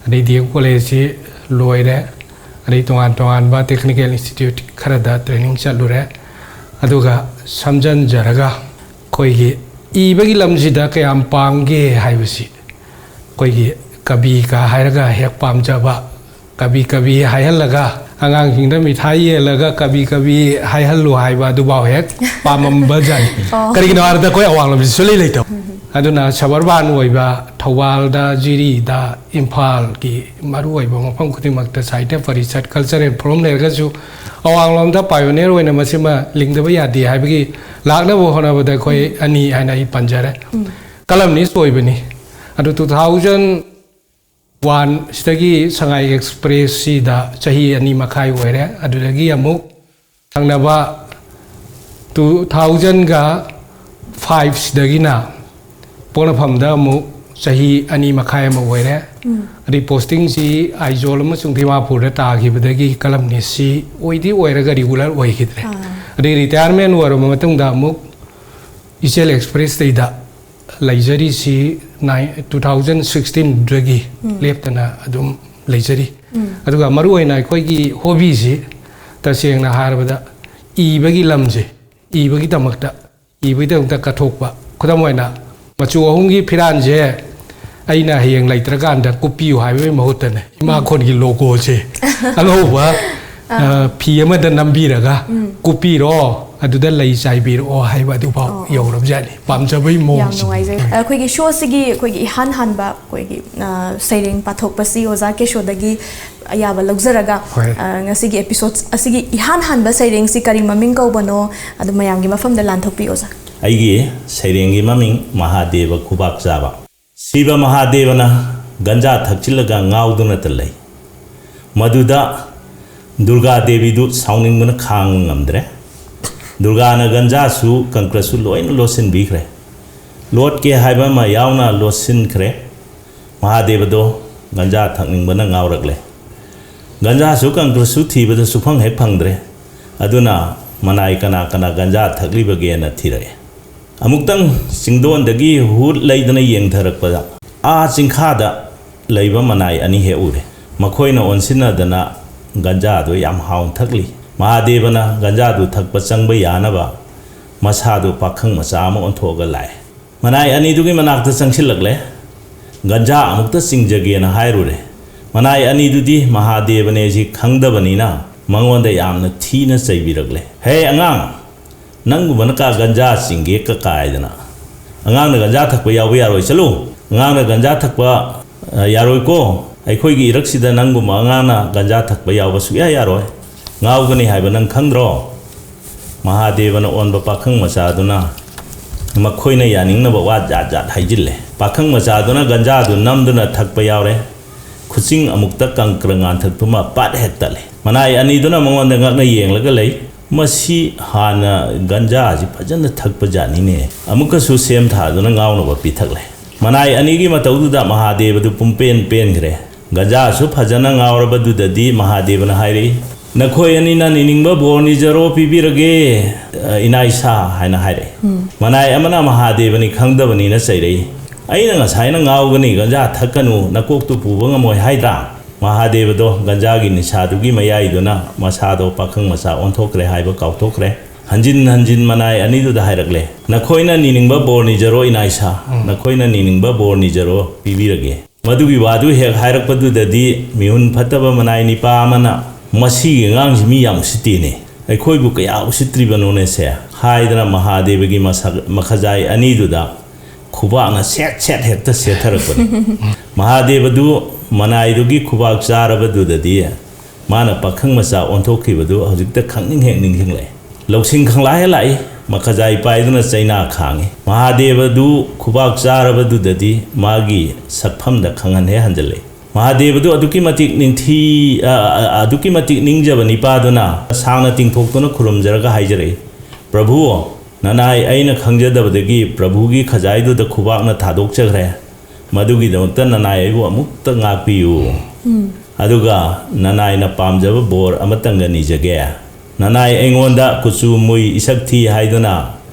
ꯑꯗꯩ ꯗꯤ ꯑꯦꯝ ꯀꯣꯂꯦꯖꯁꯤ ꯂꯣꯏꯔꯦ꯫ ꯑꯗꯩ ꯇꯣꯉꯥꯟ ꯇꯣꯉꯥꯟꯕ ꯇꯦꯛꯅꯤꯀꯦꯜ ꯏꯟꯁꯇꯤꯇ꯭ꯌꯨꯠ ꯈꯔꯗ ꯇ꯭ꯔꯦꯅꯤꯡ ꯆꯠꯂꯨꯔꯦ꯫ ꯑꯗꯨꯒ ꯁꯝꯖꯟꯖꯔꯒ ꯑꯩꯈꯣꯏꯒꯤ ꯏꯕꯒꯤ ꯂꯝꯁꯤꯗ ꯀꯌꯥꯝ ꯄꯥꯝꯒꯦ ꯍꯥꯏꯕꯁꯤ ꯑꯩꯈꯣꯏꯒꯤ ꯀꯕꯤꯒ ꯍꯥꯏꯔꯒ ꯍꯦꯛ ꯄꯥꯝꯖꯕ, ꯀꯕꯤ ꯀꯕꯤ ꯍꯥꯏꯍꯜꯂꯒ ꯑꯉꯥꯡꯁꯤꯡꯗ ꯃꯤꯊꯥꯏ ꯌꯦꯜꯂꯒ ꯀꯕꯤ ꯀꯕꯤ ꯍꯥꯏꯍꯜꯂꯨ ꯍꯥꯏꯕ ꯑꯗꯨꯐꯥꯎ ꯍꯦꯛ ꯄꯥꯝꯃꯝꯕ ꯖꯥꯠꯅꯤ꯫ ꯀꯔꯤꯒꯤꯅꯣ ꯍꯥꯏꯔꯕꯗ ꯑꯩꯈꯣꯏ ꯑꯋꯥꯡꯂꯝꯁꯤ ꯁꯨꯡꯂꯩ ꯂꯩꯇꯕ꯫ ꯑꯗꯨꯅ suburban ꯑꯣꯏꯕ ꯊꯧꯕꯥꯜꯗ, ꯖꯤꯔꯤꯗ, ꯏꯝꯐꯥꯜꯒꯤ ꯃꯔꯨꯑꯣꯏꯕ ꯃꯐꯝ ꯈꯨꯗꯤꯡꯃꯛꯇ ꯁꯥꯍꯤꯇ꯭ꯌ ꯄꯔꯤꯁꯠ, cultural forum ꯂꯩꯔꯒꯁꯨ ꯑꯋꯥꯡꯂꯣꯝꯗ pioneer ꯑꯣꯏꯅ ꯃꯁꯤꯃ ꯂꯤꯡꯗꯕ ꯌꯥꯗꯦ ꯍꯥꯏꯕꯒꯤ ꯂꯥꯛꯅꯕ ꯍꯣꯠꯅꯕꯗ ꯑꯩꯈꯣꯏ ꯑꯅꯤ ꯍꯥꯏꯅ ꯑꯩ ꯄꯟꯖꯔꯦ꯫ Columnist ꯑꯣꯏꯕꯅꯤ꯫ ꯑꯗꯨ two thousand one ꯁꯤꯗꯒꯤ ꯁꯉꯥꯏ ꯑꯦꯛꯁꯄ꯭ꯔꯦꯁꯁꯤꯗ ꯆꯍꯤ ꯑꯅꯤ ꯃꯈꯥꯏ ꯑꯣꯏꯔꯦ꯫ ꯑꯗꯨꯗꯒꯤ ꯑꯃꯨꯛ ꯊꯪꯅꯕ two thousandꯒ fiveꯁꯤꯗꯒꯤꯅ ꯄꯣꯛꯅꯐꯝꯗ ꯑꯃꯨꯛ ꯆꯍꯤ ꯑꯅꯤ ꯃꯈꯥꯏ ꯑꯃ ꯑꯣꯏꯔꯦ꯫ ꯑꯗꯩ postingꯁꯤ ꯑꯥꯏꯖꯣꯜ ꯑꯃꯁꯨꯡ ꯗꯤꯃꯥꯄꯨꯔꯗ ꯇꯥꯈꯤꯕꯗꯒꯤ columnistꯁꯤ ꯑꯣꯏꯗꯤ ꯑꯣꯏꯔꯒ regular ꯑꯣꯏꯈꯤꯗ꯭ꯔꯦ꯫ ꯑꯗꯩ retirement ꯑꯣꯏꯔꯕ ꯃꯇꯨꯡꯗ ꯑꯃꯨꯛ ꯏꯆꯦꯜ ꯑꯦꯛꯁꯄ꯭ꯔꯦꯁꯇꯩꯗ ꯂꯩꯖꯔꯤꯁꯤ ꯅꯥꯏ-, two thousand sixteenꯗꯒꯤ ꯂꯦꯞꯇꯅ ꯑꯗꯨꯝ ꯂꯩꯖꯔꯤ꯫ ꯑꯗꯨꯒ ꯃꯔꯨꯑꯣꯏꯅ ꯑꯩꯈꯣꯏꯒꯤ hobbyꯁꯤ ꯇꯁꯦꯡꯅ ꯍꯥꯏꯔꯕꯗ ꯏꯕꯒꯤ ꯂꯝꯁꯦ, ꯏꯕꯒꯤꯗꯃꯛꯇ, ꯏꯕꯒꯤꯗꯃꯛꯇ ꯀꯠꯊꯣꯛꯄ꯫ ꯈꯨꯗꯝ ꯑꯣꯏꯅ ꯃꯆꯨ ꯑꯍꯨꯝꯒꯤ ꯐꯤꯔꯥꯟꯁꯦ ꯑꯩꯅ ꯍꯌꯦꯡ ꯂꯩꯇ꯭ꯔꯀꯥꯟꯗ ꯀꯨꯞꯄꯤꯌꯨ ꯍꯥꯏꯕꯒꯤ ꯃꯍꯨꯠꯇꯅꯦ, ꯏꯃꯥꯈꯣꯟꯒꯤ logoꯁꯦ ꯑꯉꯧꯕ, ꯑ, ꯐꯤ ꯑꯃꯗ ꯅꯝꯕꯤꯔꯒ ꯀꯨꯞꯄꯤꯔꯣ, ꯑꯗꯨꯗ ꯂꯩ ꯆꯥꯏꯕꯤꯔꯛꯑꯣ ꯍꯥꯏꯕ ꯑꯗꯨꯐꯥꯎ ꯑꯣ, ꯑꯣ꯫ ꯌꯧꯔꯕꯖꯥꯠꯅꯤ꯫ ꯄꯥꯝꯖꯕꯩ ꯌꯥꯝ ꯃꯑꯣꯡꯁꯦ꯫ ꯅꯨꯡꯉꯥꯏꯖꯩ꯫ ꯑꯩꯈꯣꯏꯒꯤ ꯁꯣꯁꯤꯒꯤ ꯑꯩꯈꯣꯏꯒꯤ ꯏꯍꯥꯟ ꯍꯥꯟꯕ ꯑꯩꯈꯣꯏꯒꯤ ꯑ, ꯁꯩꯔꯦꯡ ꯄꯥꯊꯣꯛꯄꯁꯤ ꯑꯣꯖꯥ ꯀꯦꯁꯣꯗꯒꯤ ꯑꯌꯥꯕ ꯂꯧꯖꯔꯒ, ꯍꯣꯏ꯫ ꯑ, ꯉꯁꯤꯒꯤ ꯑꯦꯄꯤꯁꯣꯗ ꯑꯁꯤꯒꯤ ꯏꯍꯥꯟ ꯍꯥꯟꯕ ꯁꯩꯔꯦꯡꯁꯤ ꯀꯔꯤ ꯃꯃꯤꯡ ꯀꯧꯕꯅꯣ, ꯑꯗꯨ ꯃꯌꯥꯝꯒꯤ ꯃꯐꯝꯗ ꯂꯥꯟꯊꯣꯛꯄꯤꯌꯨ ꯑꯣꯖꯥ꯫ ꯑꯩꯒꯤ ꯁꯩꯔꯦꯡꯒꯤ ꯃꯃꯤꯡ ꯃꯍꯥꯗꯦꯕ ꯈꯨꯕꯥꯛ ꯆꯥꯕ꯫ ꯁꯤꯕ ꯃꯍꯥꯗꯦꯕꯅ ꯒꯟꯖꯥ ꯊꯛꯆꯤꯜꯂꯒ ꯉꯥꯎꯗꯨꯅꯇ ꯂꯩ꯫ ꯃꯗꯨꯗ ꯗꯨꯔꯒꯥ ꯗꯦꯕꯤꯗꯨ ꯁꯥꯎꯅꯤꯡꯕꯅ ꯈꯥꯡꯕ ꯉꯝꯗ꯭ꯔꯦ꯫ ꯗꯨꯔꯒꯥꯅ ꯒꯟꯖꯥꯁꯨ ꯀꯪꯀ꯭ꯔꯁꯨ ꯂꯣꯏꯅ ꯂꯣꯠꯁꯤꯟꯕꯤꯈ꯭ꯔꯦ꯫ ꯂꯣꯠꯀꯦ ꯍꯥꯏꯕ ꯑꯃ ꯌꯥꯎꯅ ꯂꯣꯠꯁꯤꯟꯈ꯭ꯔꯦ꯫ ꯃꯍꯥꯗꯦꯕꯗꯣ ꯒꯟꯖꯥ ꯊꯛꯅꯤꯡꯕꯅ ꯉꯥꯎꯔꯛꯂꯦ꯫ ꯒꯟꯖꯥꯁꯨ ꯀꯪꯀ꯭ꯔꯁꯨ ꯊꯤꯕꯗ ꯁꯨꯐꯪ ꯍꯦꯛ ꯐꯪꯗ꯭ꯔꯦ꯫ ꯑꯗꯨꯅ ꯃꯅꯥꯏ ꯀꯅꯥ ꯀꯅꯥ ꯒꯟꯖꯥ ꯊꯛꯂꯤꯕꯒꯦꯅ ꯊꯤꯔꯛꯑꯦ꯫ ꯑꯃꯨꯛꯇꯪ ꯆꯤꯡꯗꯣꯟꯗꯒꯤ ꯍꯨꯠ ꯂꯩꯗꯅ ꯌꯦꯡꯊꯔꯛꯄꯗ ꯑꯥ ꯆꯤꯡꯈꯥꯗ ꯂꯩꯕ ꯃꯅꯥꯏ ꯑꯅꯤ ꯍꯦꯛ ꯎꯔꯦ꯫ ꯃꯈꯣꯏꯅ ꯑꯣꯟꯁꯤꯟꯅꯗꯅ ꯒꯟꯖꯥꯗꯨ ꯌꯥꯝ ꯍꯥꯎꯅ ꯊꯛꯂꯤ꯫ ꯃꯍꯥꯗꯦꯕꯅ ꯒꯟꯖꯥꯗꯨ ꯊꯛꯄ ꯆꯪꯕ ꯌꯥꯅꯕ ꯃꯁꯥꯗꯨ ꯄꯥꯈꯪ ꯃꯆꯥ ꯑꯃ ꯑꯣꯟꯊꯣꯛꯑꯒ ꯂꯥꯛꯑꯦ꯫ ꯃꯅꯥꯏ ꯑꯅꯤꯗꯨꯒꯤ ꯃꯅꯥꯛꯇ ꯆꯪꯁꯤꯜꯂꯛꯂꯦ꯫ ꯒꯟꯖꯥ ꯑꯃꯨꯛꯇ ꯆꯤꯡꯖꯒꯦꯅ ꯍꯥꯏꯔꯨꯔꯦ꯫ ꯃꯅꯥꯏ ꯑꯅꯤꯗꯨꯗꯤ ꯃꯍꯥꯗꯦꯕꯅꯦ ꯁꯤ ꯈꯪꯗꯕꯅꯤꯅ ꯃꯉꯣꯟꯗ ꯌꯥꯝꯅ ꯊꯤꯅ ꯆꯩꯕꯤꯔꯛꯂꯦ꯫ "ꯍꯦ ꯑꯉꯥꯡ, ꯅꯪꯒꯨꯝꯕꯅ ꯀꯥ ꯒꯟꯖꯥ ꯆꯤꯡꯒꯦ ꯀ ꯀꯥꯏꯗꯅ? ꯑꯉꯥꯡꯅ ꯒꯟꯖꯥ ꯊꯛꯄ ꯌꯥꯎꯕ ꯌꯥꯔꯣꯏ꯫ ꯆꯠꯂꯨ, ꯑꯉꯥꯡꯅ ꯒꯟꯖꯥ ꯊꯛꯄ, ꯑ, ꯌꯥꯔꯣꯏꯀꯣ꯫ ꯑꯩꯈꯣꯏꯒꯤ ꯏꯔꯛꯁꯤꯗ ꯅꯪꯒꯨꯝꯕ ꯑꯉꯥꯡꯅ ꯒꯟꯖꯥ ꯊꯛꯄ ꯌꯥꯎꯕ ꯁꯨꯛꯌꯥ ꯌꯥꯔꯣꯏ꯫ ꯉꯥꯎꯒꯅꯤ ꯍꯥꯏꯕ ꯅꯪ ꯈꯪꯗ꯭ꯔꯣ?" ꯃꯍꯥꯗꯦꯕꯅ ꯑꯣꯟꯕ ꯄꯥꯈꯪ ꯃꯆꯥꯗꯨꯅ ꯃꯈꯣꯏꯅ ꯌꯥꯅꯤꯡꯅꯕ ꯋꯥ ꯖꯥꯠ ꯖꯥꯠ ꯍꯥꯏꯖꯤꯜꯂꯦ꯫ ꯄꯥꯈꯪ ꯃꯆꯥꯗꯨꯅ ꯒꯟꯖꯥꯗꯨ ꯅꯝꯗꯨꯅ ꯊꯛꯄ ꯌꯥꯎꯔꯦ꯫ ꯈꯨꯆꯤꯡ ꯑꯃꯨꯛꯇ ꯀꯪꯀ꯭ꯔ ꯉꯥꯟꯊꯛꯇꯨꯃ ꯄꯥꯠ ꯍꯦꯛ ꯇꯠꯂꯦ꯫ ꯃꯅꯥꯏ ꯑꯅꯤꯗꯨꯅ ꯃꯉꯣꯟꯗ ꯉꯛꯅ ꯌꯦꯡꯂꯒ ꯂꯩ꯫ "ꯃꯁꯤ ꯍꯥꯟꯅ ꯒꯟꯖꯥꯁꯤ ꯐꯖꯅ ꯊꯛꯄ ꯖꯥꯠꯅꯤꯅꯦ꯫ ꯑꯃꯨꯛꯀꯁꯨ ꯁꯦꯝ ꯊꯥꯗꯨꯅ ꯉꯥꯎꯅꯕ ꯄꯤꯊꯛꯂꯦ꯫" ꯃꯅꯥꯏ ꯑꯅꯤꯒꯤ ꯃꯇꯧꯗꯨꯗ ꯃꯍꯥꯗꯦꯕꯗꯨ ꯄꯨꯝꯄꯦꯟ ꯄꯦꯟꯈ꯭ꯔꯦ꯫ ꯒꯟꯖꯥꯁꯨ ꯐꯖꯅ ꯉꯥꯎꯔꯕꯗꯨꯗꯗꯤ ꯃꯍꯥꯗꯦꯕꯅ ꯍꯥꯏꯔꯛꯏ, "ꯅꯈꯣꯏ ꯑꯅꯤꯅ ꯅꯤꯅꯤꯡꯕ ꯕꯣꯔ ꯅꯤꯖꯔꯣ, ꯄꯤꯕꯤꯔꯒꯦ꯫ ꯑ, ꯏꯅꯥ ꯏꯁꯥ" ꯍꯥꯏꯅ ꯍꯥꯏꯔꯛꯏ꯫ ꯃꯅꯥꯏ ꯑꯃꯅ ꯃꯍꯥꯗꯦꯕꯅꯤ ꯈꯪꯗꯕꯅꯤꯅ ꯆꯩꯔꯛꯏ꯫ "ꯑꯩꯅ ꯉꯁꯥꯏꯅ ꯉꯥꯎꯒꯅꯤ, ꯒꯟꯖꯥ ꯊꯛꯀꯅꯨ, ꯅꯀꯣꯛꯇꯨ ꯄꯨꯕ ꯉꯝꯃꯣꯏ ꯍꯥꯏꯗ꯭ꯔꯥ?" ꯃꯍꯥꯗꯦꯕꯗꯣ ꯒꯟꯖꯥꯒꯤ ꯅꯤꯁꯥꯗꯨꯒꯤ ꯃꯌꯥꯏꯗꯨꯅ ꯃꯁꯥꯗꯣ ꯄꯥꯈꯪ ꯃꯆꯥ ꯑꯣꯟꯊꯣꯛꯈ꯭ꯔꯦ ꯍꯥꯏꯕ ꯀꯥꯎꯊꯣꯛꯈ꯭ꯔꯦ꯫ ꯍꯟꯖꯤꯟ ꯍꯟꯖꯤꯟ ꯃꯅꯥꯏ ꯑꯅꯤꯗꯨꯗ ꯍꯥꯏꯔꯛꯂꯦ, "ꯅꯈꯣꯏꯅ ꯅꯤꯅꯤꯡꯕ ꯕꯣꯔ ꯅꯤꯖꯔꯣ ꯏꯅꯥ ꯏꯁꯥ, ꯅꯈꯣꯏꯅ ꯅꯤꯅꯤꯡꯕ ꯕꯣꯔ ꯅꯤꯖꯔꯣ, ꯄꯤꯕꯤꯔꯒꯦ꯫" ꯃꯗꯨꯒꯤ ꯋꯥꯗꯨ ꯍꯦꯛ ꯍꯥꯏꯔꯛꯄꯗꯨꯗꯗꯤ ꯃꯤꯍꯨꯟ ꯐꯠꯇꯕ ꯃꯅꯥꯏ ꯅꯤꯄꯥ ꯑꯃꯅ, "ꯃꯁꯤꯒꯤ ꯑꯉꯥꯡꯁꯤ ꯃꯤ ꯌꯥꯝ ꯎꯁꯤꯠꯇꯦꯅꯦ, ꯑꯩꯈꯣꯏꯕꯨ ꯀꯌꯥ ꯎꯁꯤꯠꯇ꯭ꯔꯤꯕꯅꯣꯅꯦꯁꯦ ꯍꯥꯏꯗꯅ ꯃꯍꯥꯗꯦꯕꯒꯤ ꯃꯁꯛ ꯃꯈꯖꯥꯏ ꯑꯅꯤꯗꯨꯗ ꯈꯨꯕꯥꯛꯅ ꯁꯦꯠ ꯁꯦꯠ ꯍꯦꯛꯇ ꯁꯦꯠꯊꯔꯛꯄꯅꯤ꯫ ꯃꯍꯥꯗꯦꯕꯗꯨ ꯃꯅꯥꯏꯗꯨꯒꯤ ꯈꯨꯕꯥꯛ ꯆꯥꯔꯕꯗꯨꯗꯗꯤ ꯃꯥꯅ ꯄꯥꯈꯪ ꯃꯆꯥ ꯑꯣꯟꯊꯣꯛꯈꯤꯕꯗꯨ ꯍꯧꯖꯤꯛꯇ ꯈꯪꯅꯤꯡ ꯍꯦꯛ ꯅꯤꯡꯁꯤꯡꯂꯛꯏ꯫ ꯂꯧꯁꯤꯡ ꯈꯪꯂꯥꯏ ꯍꯦꯛ ꯂꯥꯛꯏ꯫ ꯃꯈꯖꯥꯏ ꯄꯥꯏꯗꯨꯅ ꯆꯩꯅꯥ ꯈꯥꯡꯏ꯫ ꯃꯍꯥꯗꯦꯕꯗꯨ ꯈꯨꯕꯥꯛ ꯆꯥꯔꯕꯗꯨꯗꯗꯤ ꯃꯥꯒꯤ ꯁꯛꯐꯝꯗ ꯈꯪꯍꯟ ꯍꯦꯛ ꯍꯟꯖꯤꯜꯂꯛꯏ꯫ ꯃꯍꯥꯗꯦꯕꯗꯨ ꯑꯗꯨꯛꯀꯤ ꯃꯇꯤꯛ ꯅꯤꯡꯊꯤ-, ꯑ, ꯑ, ꯑꯗꯨꯛꯀꯤ ꯃꯇꯤꯛ ꯅꯤꯡꯖꯕ ꯅꯤꯄꯥꯗꯨꯅ ꯁꯥꯡꯅ ꯇꯤꯡꯊꯣꯛꯇꯨꯅ ꯈꯨꯔꯨꯝꯖꯔꯒ ꯍꯥꯏꯖꯔꯛꯏ, "ꯄ꯭ꯔꯚꯨ, ꯅꯅꯥꯏ ꯑꯩꯅ ꯈꯪꯖꯗꯕꯗꯒꯤ ꯄ꯭ꯔꯚꯨꯒꯤ ꯈꯖꯥꯏꯗꯨꯗ ꯈꯨꯕꯥꯛꯅ ꯊꯥꯗꯣꯛꯆꯈ꯭ꯔꯦ꯫ ꯃꯗꯨꯒꯤꯗꯃꯛꯇ ꯅꯅꯥꯏ ꯑꯩꯕꯨ ꯑꯃꯨꯛꯇ ꯉꯥꯛꯄꯤꯌꯨ꯫ ꯑꯗꯨꯒ ꯅꯅꯥꯏꯅ ꯄꯥꯝꯖꯕ ꯕꯣꯔ ꯑꯃꯇꯪꯒ ꯅꯤꯖꯒꯦ꯫ ꯅꯅꯥꯏ ꯑꯩꯉꯣꯟꯗ ꯀꯨꯆꯨ ꯃꯨꯏ ꯏꯁꯛ ꯊꯤ ꯍꯥꯏꯗꯨꯅ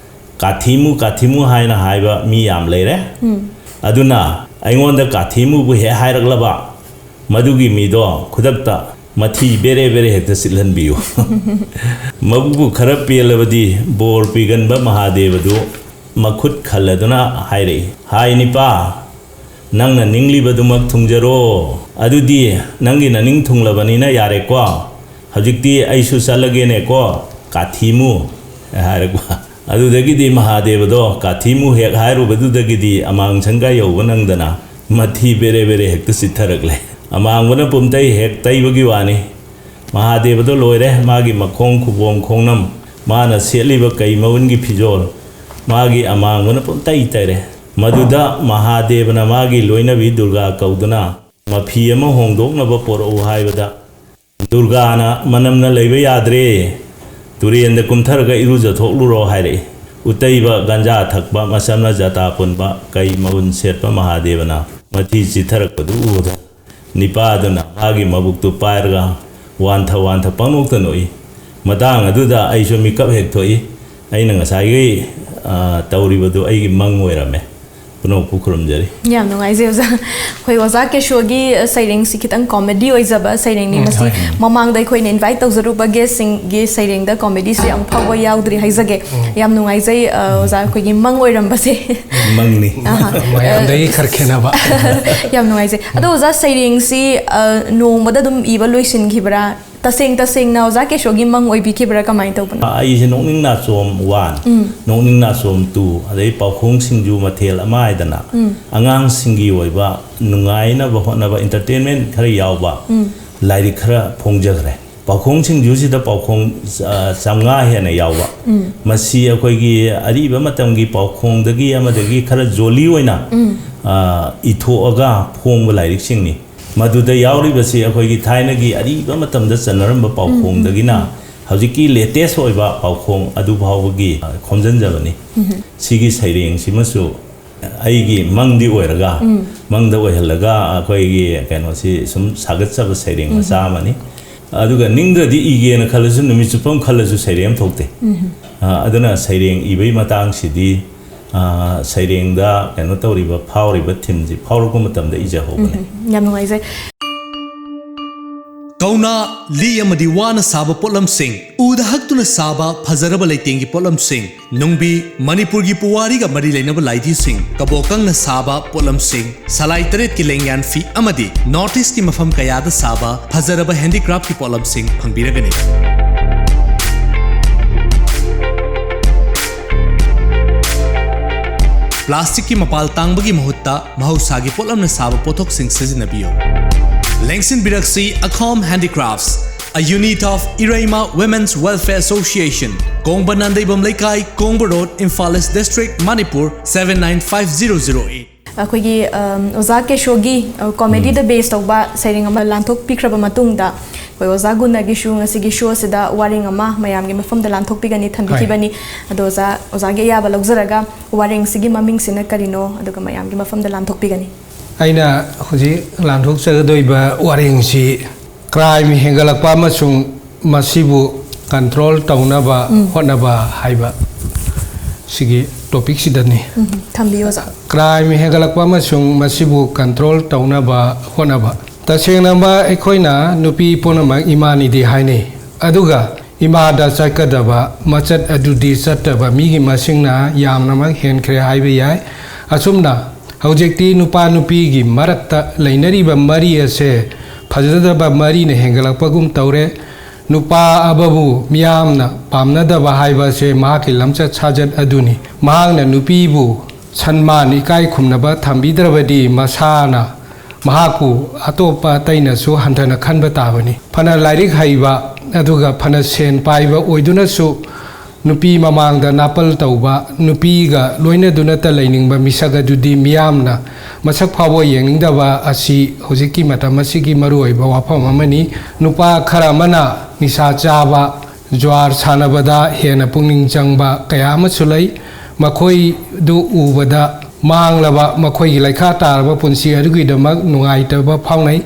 ꯀꯥꯊꯤꯃꯨ, ꯀꯥꯊꯤꯃꯨ ꯍꯥꯏꯅ ꯍꯥꯏꯕ ꯃꯤ ꯌꯥꯝ ꯂꯩꯔꯦ꯫ ꯑꯗꯨꯅ ꯑꯩꯉꯣꯟꯗ ꯀꯥꯊꯤꯃꯨꯕꯨ ꯍꯦꯛ ꯍꯥꯏꯔꯛꯂꯕ, ꯃꯗꯨꯒꯤ ꯃꯤꯗꯣ ꯈꯨꯗꯛꯇ ꯃꯊꯤ ꯕꯦꯔꯦ ꯕꯦꯔꯦ ꯍꯦꯛꯇ ꯆꯤꯠꯍꯟꯕꯤꯌꯨ"꯫ ꯃꯕꯨꯛꯄꯨ ꯈꯔ ꯄꯦꯜꯂꯕꯗꯤ ꯕꯣꯔ ꯄꯤꯒꯟꯕ ꯃꯍꯥꯗꯦꯕꯗꯨ ꯃꯈꯨꯠ ꯈꯜꯂꯗꯨꯅ ꯍꯥꯏꯔꯛꯏ, "ꯍꯥꯏ ꯅꯤꯄꯥ, ꯅꯪꯅ ꯅꯤꯡꯂꯤꯕꯗꯨꯃꯛ ꯊꯨꯡꯖꯔꯣ꯫ ꯑꯗꯨꯗꯤ ꯅꯪꯒꯤ ꯅꯅꯤꯡ ꯊꯨꯡꯂꯕꯅꯤꯅ ꯌꯥꯔꯦꯀꯣ꯫ ꯍꯧꯖꯤꯛꯇꯤ ꯑꯩꯁꯨ ꯆꯠꯂꯒꯦꯅꯦꯀꯣ, ꯀꯥꯊꯤꯃꯨ" ꯍꯥꯏꯔꯛꯄ꯫ ꯑꯗꯨꯗꯒꯤꯗꯤ ꯃꯍꯥꯗꯦꯕꯗꯣ ꯀꯥꯊꯤꯃꯨ ꯍꯦꯛ ꯍꯥꯏꯔꯨꯕꯗꯨꯗꯒꯤꯗꯤ ꯑꯃꯥꯡ ꯁꯪꯒꯥ ꯌꯧꯕ ꯅꯪꯗꯅ ꯃꯊꯤ ꯕꯦꯔꯦ ꯕꯦꯔꯦ ꯍꯦꯛꯇ ꯆꯤꯠꯊꯔꯛꯂꯦ꯫ ꯑꯃꯥꯡꯕꯅ ꯄꯨꯝꯇꯩ ꯍꯦꯛ ꯇꯩꯕꯒꯤ ꯋꯥꯅꯤ꯫ ꯃꯍꯥꯗꯦꯕꯗꯣ ꯂꯣꯏꯔꯦ꯫ ꯃꯥꯒꯤ ꯃꯈꯣꯡ ꯈꯨꯕꯣꯝ ꯈꯣꯡꯅꯝ, ꯃꯥꯅ ꯁꯦꯠꯂꯤꯕ ꯀꯩ ꯃꯎꯟꯒꯤ ꯐꯤꯖꯣꯜ, ꯃꯥꯒꯤ ꯑꯃꯥꯡꯕꯅ ꯄꯨꯝꯇꯩ ꯇꯩꯔꯦ꯫ ꯃꯗꯨꯗ ꯃꯍꯥꯗꯦꯕꯅ ꯃꯥꯒꯤ ꯂꯣꯏꯅꯕꯤ ꯗꯨꯔꯒꯥ ꯀꯧꯗꯨꯅ ꯃꯐꯤ ꯑꯃ ꯍꯣꯡꯗꯣꯛꯅꯕ ꯄꯣꯔꯛꯎ ꯍꯥꯏꯕꯗ, ꯗꯨꯔꯒꯥꯅ "ꯃꯅꯝꯅ ꯂꯩꯕ ꯌꯥꯗ꯭ꯔꯦ, ꯇꯨꯔꯦꯟꯗ ꯀꯨꯝꯊꯔꯒ ꯏꯔꯨꯖꯊꯣꯛꯂꯨꯔꯣ" ꯍꯥꯏꯔꯛꯏ꯫ ꯎꯇꯩꯕ, ꯒꯟꯖꯥ ꯊꯛꯄ, ꯃꯁꯝꯅ ꯖꯇꯥ ꯄꯨꯟꯕ, ꯀꯩ ꯃꯎꯟ ꯁꯦꯠꯄ ꯃꯍꯥꯗꯦꯕꯅ ꯃꯊꯤ ꯆꯤꯠꯊꯔꯛꯄꯗꯨ ꯎꯕꯗ, ꯅꯤꯄꯥꯗꯨꯅ ꯃꯥꯒꯤ ꯃꯕꯨꯛꯇꯨ ꯄꯥꯏꯔꯒ ꯋꯥꯟꯊ ꯋꯥꯟꯊ ꯄꯪꯅꯣꯛꯇ ꯅꯣꯛꯏ꯫ ꯃꯇꯥꯡ ꯑꯗꯨꯗ ꯑꯩꯁꯨ ꯃꯤꯀꯞ ꯍꯦꯛ ꯊꯣꯛꯏ꯫ ꯑꯩꯅ ꯉꯁꯥꯏꯒꯤ, ꯑ, ꯇꯧꯔꯤꯕꯗꯨ ꯑꯩꯒꯤ ꯃꯪ ꯑꯣꯏꯔꯝꯃꯦ꯫ ꯄꯨꯝꯅꯃꯛꯄꯨ ꯈꯨꯔꯨꯝꯖꯔꯤ꯫ ꯌꯥꯝ ꯅꯨꯡꯉꯥꯏꯖꯩ ꯑꯣꯖꯥ꯫ ꯑꯩꯈꯣꯏ ꯑꯣꯖꯥ ꯀꯦꯁꯣꯒꯤ, ꯑ, ꯁꯩꯔꯦꯡꯁꯤ ꯈꯤꯇꯪ ꯀꯣꯃꯦꯗꯤ ꯑꯣꯏꯖꯕ ꯁꯩꯔꯦꯡꯅꯤ꯫ ꯎꯝ, ꯃꯁꯤ ꯍꯣꯏ꯫ ꯃꯃꯥꯡꯗ ꯑꯩꯈꯣꯏꯅ ꯏꯟꯚꯥꯏꯠ ꯇꯧꯖꯔꯨꯕ ꯒꯦꯁꯁꯤꯡꯒꯤ ꯁꯩꯔꯦꯡꯗ ꯀꯣꯃꯦꯗꯤꯁꯤ ꯑꯃꯨꯛ ꯐꯥꯎꯕ ꯌꯥꯎꯗ꯭ꯔꯤ ꯍꯥꯏꯖꯒꯦ꯫ ꯎꯝ꯫ ꯌꯥꯝ ꯅꯨꯡꯉꯥꯏꯖꯩ, ꯑ, ꯑꯣꯖꯥ, ꯑꯩꯈꯣꯏꯒꯤ ꯃꯪ ꯑꯣꯏꯔꯝꯕꯁꯦ꯫ ꯃꯪꯅꯤ꯫ ꯑꯍꯥ꯫ ꯃꯌꯥꯝꯗꯒꯤ ꯈꯔ ꯈꯦꯠꯅꯕ꯫ ꯌꯥꯝ ꯅꯨꯡꯉꯥꯏꯖꯩ꯫ ꯑꯗꯣ ꯑꯣꯖꯥ, ꯁꯩꯔꯦꯡꯁꯤ, ꯑ, ꯅꯣꯡꯃꯗ ꯑꯗꯨꯝ ꯏꯕ ꯂꯣꯏꯁꯤꯟꯈꯤꯕ꯭ꯔꯥ? ꯇꯁꯦꯡ ꯇꯁꯦꯡꯅ ꯑꯣꯖꯥ ꯀꯦꯁꯣꯒꯤ ꯃꯪ ꯑꯣꯏꯕꯤꯈꯤꯕ꯭ꯔꯥ, ꯀꯃꯥꯏꯅ ꯇꯧꯕꯅꯣ? ꯑꯩꯁꯦ ꯅꯣꯛꯅꯤꯡ ꯅꯥꯆꯣꯝ ꯋꯥꯟ, ꯅꯣꯛꯅꯤꯡ ꯅꯥꯆꯣꯝ ꯇꯨ, ꯑꯗꯩ ꯄꯥꯎꯈꯣꯡ ꯁꯤꯡꯖꯨ ꯃꯊꯦꯜ ꯑꯃ ꯍꯥꯏꯗꯅ ꯑꯉꯥꯡꯁꯤꯡꯒꯤ ꯑꯣꯏꯕ ꯅꯨꯡꯉꯥꯏꯅꯕ ꯍꯣꯠꯅꯕ, ꯏꯟꯇꯔꯇꯦꯟꯃꯦꯟ ꯈꯔ ꯌꯥꯎꯕ ꯂꯥꯏꯔꯤꯛ ꯈꯔ ꯐꯣꯡꯖꯈ꯭ꯔꯦ꯫ ꯄꯥꯎꯈꯣꯡ ꯁꯤꯡꯖꯨꯁꯤꯗ ꯄꯥꯎꯈꯣꯡ, ꯑ, ꯆꯥꯝꯃꯉꯥ ꯍꯦꯟꯅ ꯌꯥꯎꯕ꯫ ꯃꯁꯤ ꯑꯩꯈꯣꯏꯒꯤ ꯑꯔꯤꯕ ꯃꯇꯝꯒꯤ ꯄꯥꯎꯈꯣꯡꯗꯒꯤ ꯑꯃꯗꯒꯤ ꯈꯔ ꯖꯣꯂꯤ ꯑꯣꯏꯅ, ꯑ, ꯏꯊꯣꯛꯑꯒ ꯐꯣꯡꯕ ꯂꯥꯏꯔꯤꯛꯁꯤꯡꯅꯤ꯫ ꯃꯗꯨꯗ ꯌꯥꯎꯔꯤꯕꯁꯤ ꯑꯩꯈꯣꯏꯒꯤ ꯊꯥꯏꯅꯒꯤ ꯑꯔꯤꯕ ꯃꯇꯝꯗ ꯆꯠꯅꯔꯝꯕ ꯄꯥꯎꯈꯣꯡꯗꯒꯤꯅ ꯍꯧꯖꯤꯛꯀꯤ ꯂꯦꯇꯦꯁ ꯑꯣꯏꯕ ꯄꯥꯎꯈꯣꯡ ꯑꯗꯨ ꯐꯥꯎꯕꯒꯤ, ꯑ, ꯈꯣꯝꯖꯤꯟꯖꯕꯅꯤ꯫ ꯁꯤꯒꯤ ꯁꯩꯔꯦꯡꯁꯤꯃꯁꯨ ꯑꯩꯒꯤ ꯃꯪꯗꯤ ꯑꯣꯏꯔꯒ, ꯃꯪꯗ ꯑꯣꯏꯍꯜꯂꯒ ꯑꯩꯈꯣꯏꯒꯤ ꯀꯩꯅꯣꯁꯤ ꯁꯨꯝ ꯁꯥꯒꯠꯆꯕ ꯁꯩꯔꯦꯡ ꯃꯆꯥ ꯑꯃꯅꯤ꯫ ꯑꯗꯨꯒ ꯅꯤꯡꯗ꯭ꯔꯗꯤ ꯏꯒꯦꯅ ꯈꯜꯂꯁꯨ, ꯅꯨꯃꯤꯠ ꯆꯨꯞꯄ ꯑꯃ ꯈꯜꯂꯁꯨ ꯁꯩꯔꯦꯡ ꯑꯃ ꯊꯣꯛꯇꯦ꯫ ꯑ, ꯑꯗꯨꯅ ꯁꯩꯔꯦꯡ ꯏꯕꯒꯤ ꯃꯇꯥꯡꯁꯤꯗꯤ, ꯑ, ꯁꯩꯔꯦꯡꯗ ꯀꯩꯅꯣ ꯇꯧꯔꯤꯕ, ꯐꯥꯎꯔꯤꯕ ꯊꯤꯝꯁꯤ ꯐꯥꯎꯔꯛꯄ ꯃꯇꯝꯗ ꯏꯖꯍꯧꯕꯅꯦ꯫ ꯌꯥꯝ ꯅꯨꯡꯉꯥꯏꯖꯩ꯫ ꯀꯧꯅꯥ, ꯂꯤ ꯑꯃꯗꯤ ꯋꯥꯅ ꯁꯥꯕ ꯄꯣꯠꯂꯝꯁꯤꯡ, ꯎꯗ ꯍꯛꯇꯨꯅ ꯁꯥꯕ ꯐꯖꯔꯕ ꯂꯩꯇꯦꯡꯒꯤ ꯄꯣꯠꯂꯝꯁꯤꯡ, ꯅꯨꯡꯕꯤ, ꯃꯅꯤꯄꯨꯔꯒꯤ ꯄꯨꯋꯥꯔꯤꯒ ꯃꯔꯤ ꯂꯩꯅꯕ ꯂꯥꯏꯙꯤꯁꯤꯡ, ꯀꯕꯣꯀꯪꯅ ꯁꯥꯕ ꯄꯣꯠꯂꯝꯁꯤꯡ, ꯁꯂꯥꯏ ꯇꯔꯦꯠꯀꯤ ꯂꯦꯡꯌꯥꯟ ꯐꯤ ꯑꯃꯗꯤ ꯅꯣꯔꯠ ꯏꯁꯀꯤ ꯃꯐꯝ ꯀꯌꯥꯗ ꯁꯥꯕ ꯐꯖꯔꯕ ꯍꯦꯟꯗꯤꯀ꯭ꯔꯥꯐꯀꯤ ꯄꯣꯠꯂꯝꯁꯤꯡ ꯐꯪꯕꯤꯔꯒꯅꯤ꯫ ꯄ꯭ꯂꯥꯁꯇꯤꯛꯀꯤ ꯃꯄꯥꯜ ꯇꯥꯡꯕꯒꯤ ꯃꯍꯨꯠꯇ ꯃꯍꯧꯁꯥꯒꯤ ꯄꯣꯠꯂꯝꯅ ꯁꯥꯕ ꯄꯣꯠꯊꯣꯛꯁꯤꯡ ꯁꯤꯖꯤꯟꯅꯕꯤꯌꯨ꯫ ꯂꯦꯡꯁꯤꯟꯕꯤꯔꯛꯁꯤ ꯑꯈꯣꯝ Handicrafts, a unit of Ireima Women's Welfare Association, Kongba Nandeibam Leikai, Kongba road, Imphal east district, Manipur, seven nine five zero zero eight꯫ ꯑꯩꯈꯣꯏꯒꯤ, ꯑꯝ, ꯑꯣꯖꯥ ꯀꯦꯁꯣꯒꯤ, ꯑ, ꯀꯣꯃꯦꯗꯤꯗ ꯕꯦꯁ ꯇꯧꯕ ꯁꯩꯔꯦꯡ ꯑꯃ ꯂꯥꯟꯊꯣꯛꯄꯤꯈ꯭ꯔꯕ ꯃꯇꯨꯡꯗ, ꯑꯩꯈꯣꯏ ꯑꯣꯖꯥ ꯒꯨꯅꯒꯤꯁꯨ ꯉꯁꯤꯒꯤ ꯁꯣ ꯑꯁꯤꯗ ꯋꯥꯔꯦꯡ ꯑꯃ ꯃꯌꯥꯝꯒꯤ ꯃꯐꯝꯗ ꯂꯥꯟꯊꯣꯛꯄꯤꯒꯅꯤ ꯊꯝꯕꯤꯈꯤꯕꯅꯤ꯫ ꯑꯗꯣ ꯑꯣꯖꯥ, ꯑꯣꯖꯥꯒꯤ ꯑꯌꯥꯕ ꯂꯧꯖꯔꯒ ꯋꯥꯔꯦꯡꯁꯤꯒꯤ ꯃꯃꯤꯡꯁꯤꯅ ꯀꯔꯤꯅꯣ, ꯑꯗꯨꯒ ꯃꯌꯥꯝꯒꯤ ꯃꯐꯝꯗ ꯂꯥꯟꯊꯣꯛꯄꯤꯒꯅꯤ꯫ ꯑꯩꯅ ꯍꯧꯖꯤꯛ ꯂꯥꯟꯊꯣꯛꯆꯒꯗꯣꯏꯕ ꯋꯥꯔꯦꯡꯁꯤ ꯀ꯭ꯔꯥꯏꯝ ꯍꯦꯟꯒꯠꯂꯛꯄ ꯑꯃꯁꯨꯡ ꯃꯁꯤꯕꯨ ꯀꯟꯇ꯭ꯔꯣꯜ ꯇꯧꯅꯕ ꯍꯣꯠꯅꯕ ꯍꯥꯏꯕ ꯁꯤꯒꯤ ꯇꯣꯄꯤꯛꯁꯤꯗꯅꯤ꯫ ꯎꯝ, ꯊꯝꯕꯤꯌꯨ ꯑꯣꯖꯥ꯫ ꯀ꯭ꯔꯥꯏꯝ ꯍꯦꯟꯒꯠꯂꯛꯄ ꯑꯃꯁꯨꯡ ꯃꯁꯤꯕꯨ ꯀꯟꯇ꯭ꯔꯣꯜ ꯇꯧꯅꯕ ꯍꯣꯠꯅꯕ꯫ ꯇꯁꯦꯡꯅꯃꯛ ꯑꯩꯈꯣꯏꯅ ꯅꯨꯄꯤ ꯄꯨꯝꯅꯃꯛ ꯏꯃꯥꯅꯤꯗꯤ ꯍꯥꯏꯅꯩ, ꯑꯗꯨꯒ ꯏꯃꯥꯗ ꯆꯠꯀꯗꯕ ꯃꯆꯠ ꯑꯗꯨꯗꯤ ꯆꯠꯇꯕ ꯃꯤꯒꯤ ꯃꯁꯤꯡꯅ ꯌꯥꯝꯅꯃꯛ ꯍꯦꯟꯈ꯭ꯔꯦ ꯍꯥꯏꯕ ꯌꯥꯏ꯫ ꯑꯁꯨꯝꯅ ꯍꯧꯖꯤꯛꯇꯤ ꯅꯨꯄꯥ ꯅꯨꯄꯤꯒꯤ ꯃꯔꯛꯇ ꯂꯩꯅꯔꯤꯕ ꯃꯔꯤ ꯑꯁꯦ ꯐꯖꯗꯕ ꯃꯔꯤꯅ ꯍꯦꯟꯒꯠꯂꯛꯄꯒꯨꯝ ꯇꯧꯔꯦ꯫ ꯅꯨꯄꯥ ꯑꯃꯕꯨ ꯃꯤꯌꯥꯝꯅ ꯄꯥꯝꯅꯗꯕ ꯍꯥꯏꯕꯁꯦ ꯃꯍꯥꯛꯀꯤ ꯂꯝꯆꯠ ꯁꯥꯖꯠ ꯑꯗꯨꯅꯤ꯫ ꯃꯍꯥꯛꯅ ꯅꯨꯄꯤꯕꯨ ꯁꯟꯃꯥꯟ ꯏꯀꯥꯏ ꯈꯨꯝꯅꯕ ꯊꯝꯕꯤꯗ꯭ꯔꯕꯗꯤ ꯃꯁꯥꯅ ꯃꯍꯥꯛꯄꯨ ꯑꯇꯣꯞꯄ ꯑꯇꯩꯅꯁꯨ ꯍꯟꯊꯅ ꯈꯟꯕ ꯇꯥꯕꯅꯤ꯫ ꯐꯅ ꯂꯥꯏꯔꯤꯛ ꯍꯩꯕ ꯑꯗꯨꯒ ꯐꯅ ꯁꯦꯟ ꯄꯥꯏꯕ ꯑꯣꯏꯗꯨꯅꯁꯨ ꯅꯨꯄꯤ ꯃꯃꯥꯡꯗ ꯅꯥꯄꯜ ꯇꯧꯕ, ꯅꯨꯄꯤꯒ ꯂꯣꯏꯅꯗꯨꯅꯇ ꯂꯩꯅꯤꯡꯕ ꯃꯤꯁꯛ ꯑꯗꯨꯗꯤ ꯃꯤꯌꯥꯝꯅ ꯃꯁꯛ ꯐꯥꯎꯕ ꯌꯦꯡꯅꯤꯡꯗꯕ ꯑꯁꯤ ꯍꯧꯖꯤꯛꯀꯤ ꯃꯇꯝ ꯑꯁꯤꯒꯤ ꯃꯔꯨꯑꯣꯏꯕ ꯋꯥꯐꯝ ꯑꯃꯅꯤ꯫ ꯅꯨꯄꯥ ꯈꯔ ꯑꯃꯅ ꯅꯤꯁꯥ ꯆꯥꯕ, ꯖ꯭ꯋꯥꯔ ꯁꯥꯟꯅꯕꯗ ꯍꯦꯟꯅ ꯄꯨꯛꯅꯤꯡ ꯆꯪꯕ ꯀꯌꯥ ꯑꯃꯁꯨ ꯂꯩ꯫ ꯃꯈꯣꯏꯗꯨ ꯎꯕꯗ ꯃꯥꯡꯂꯕ ꯃꯈꯣꯏꯒꯤ ꯂꯩꯈꯥ ꯇꯥꯔꯕ ꯄꯨꯟꯁꯤ ꯑꯗꯨꯒꯤꯗꯃꯛ ꯅꯨꯡꯉꯥꯏꯇꯕ ꯐꯥꯎꯅꯩ꯫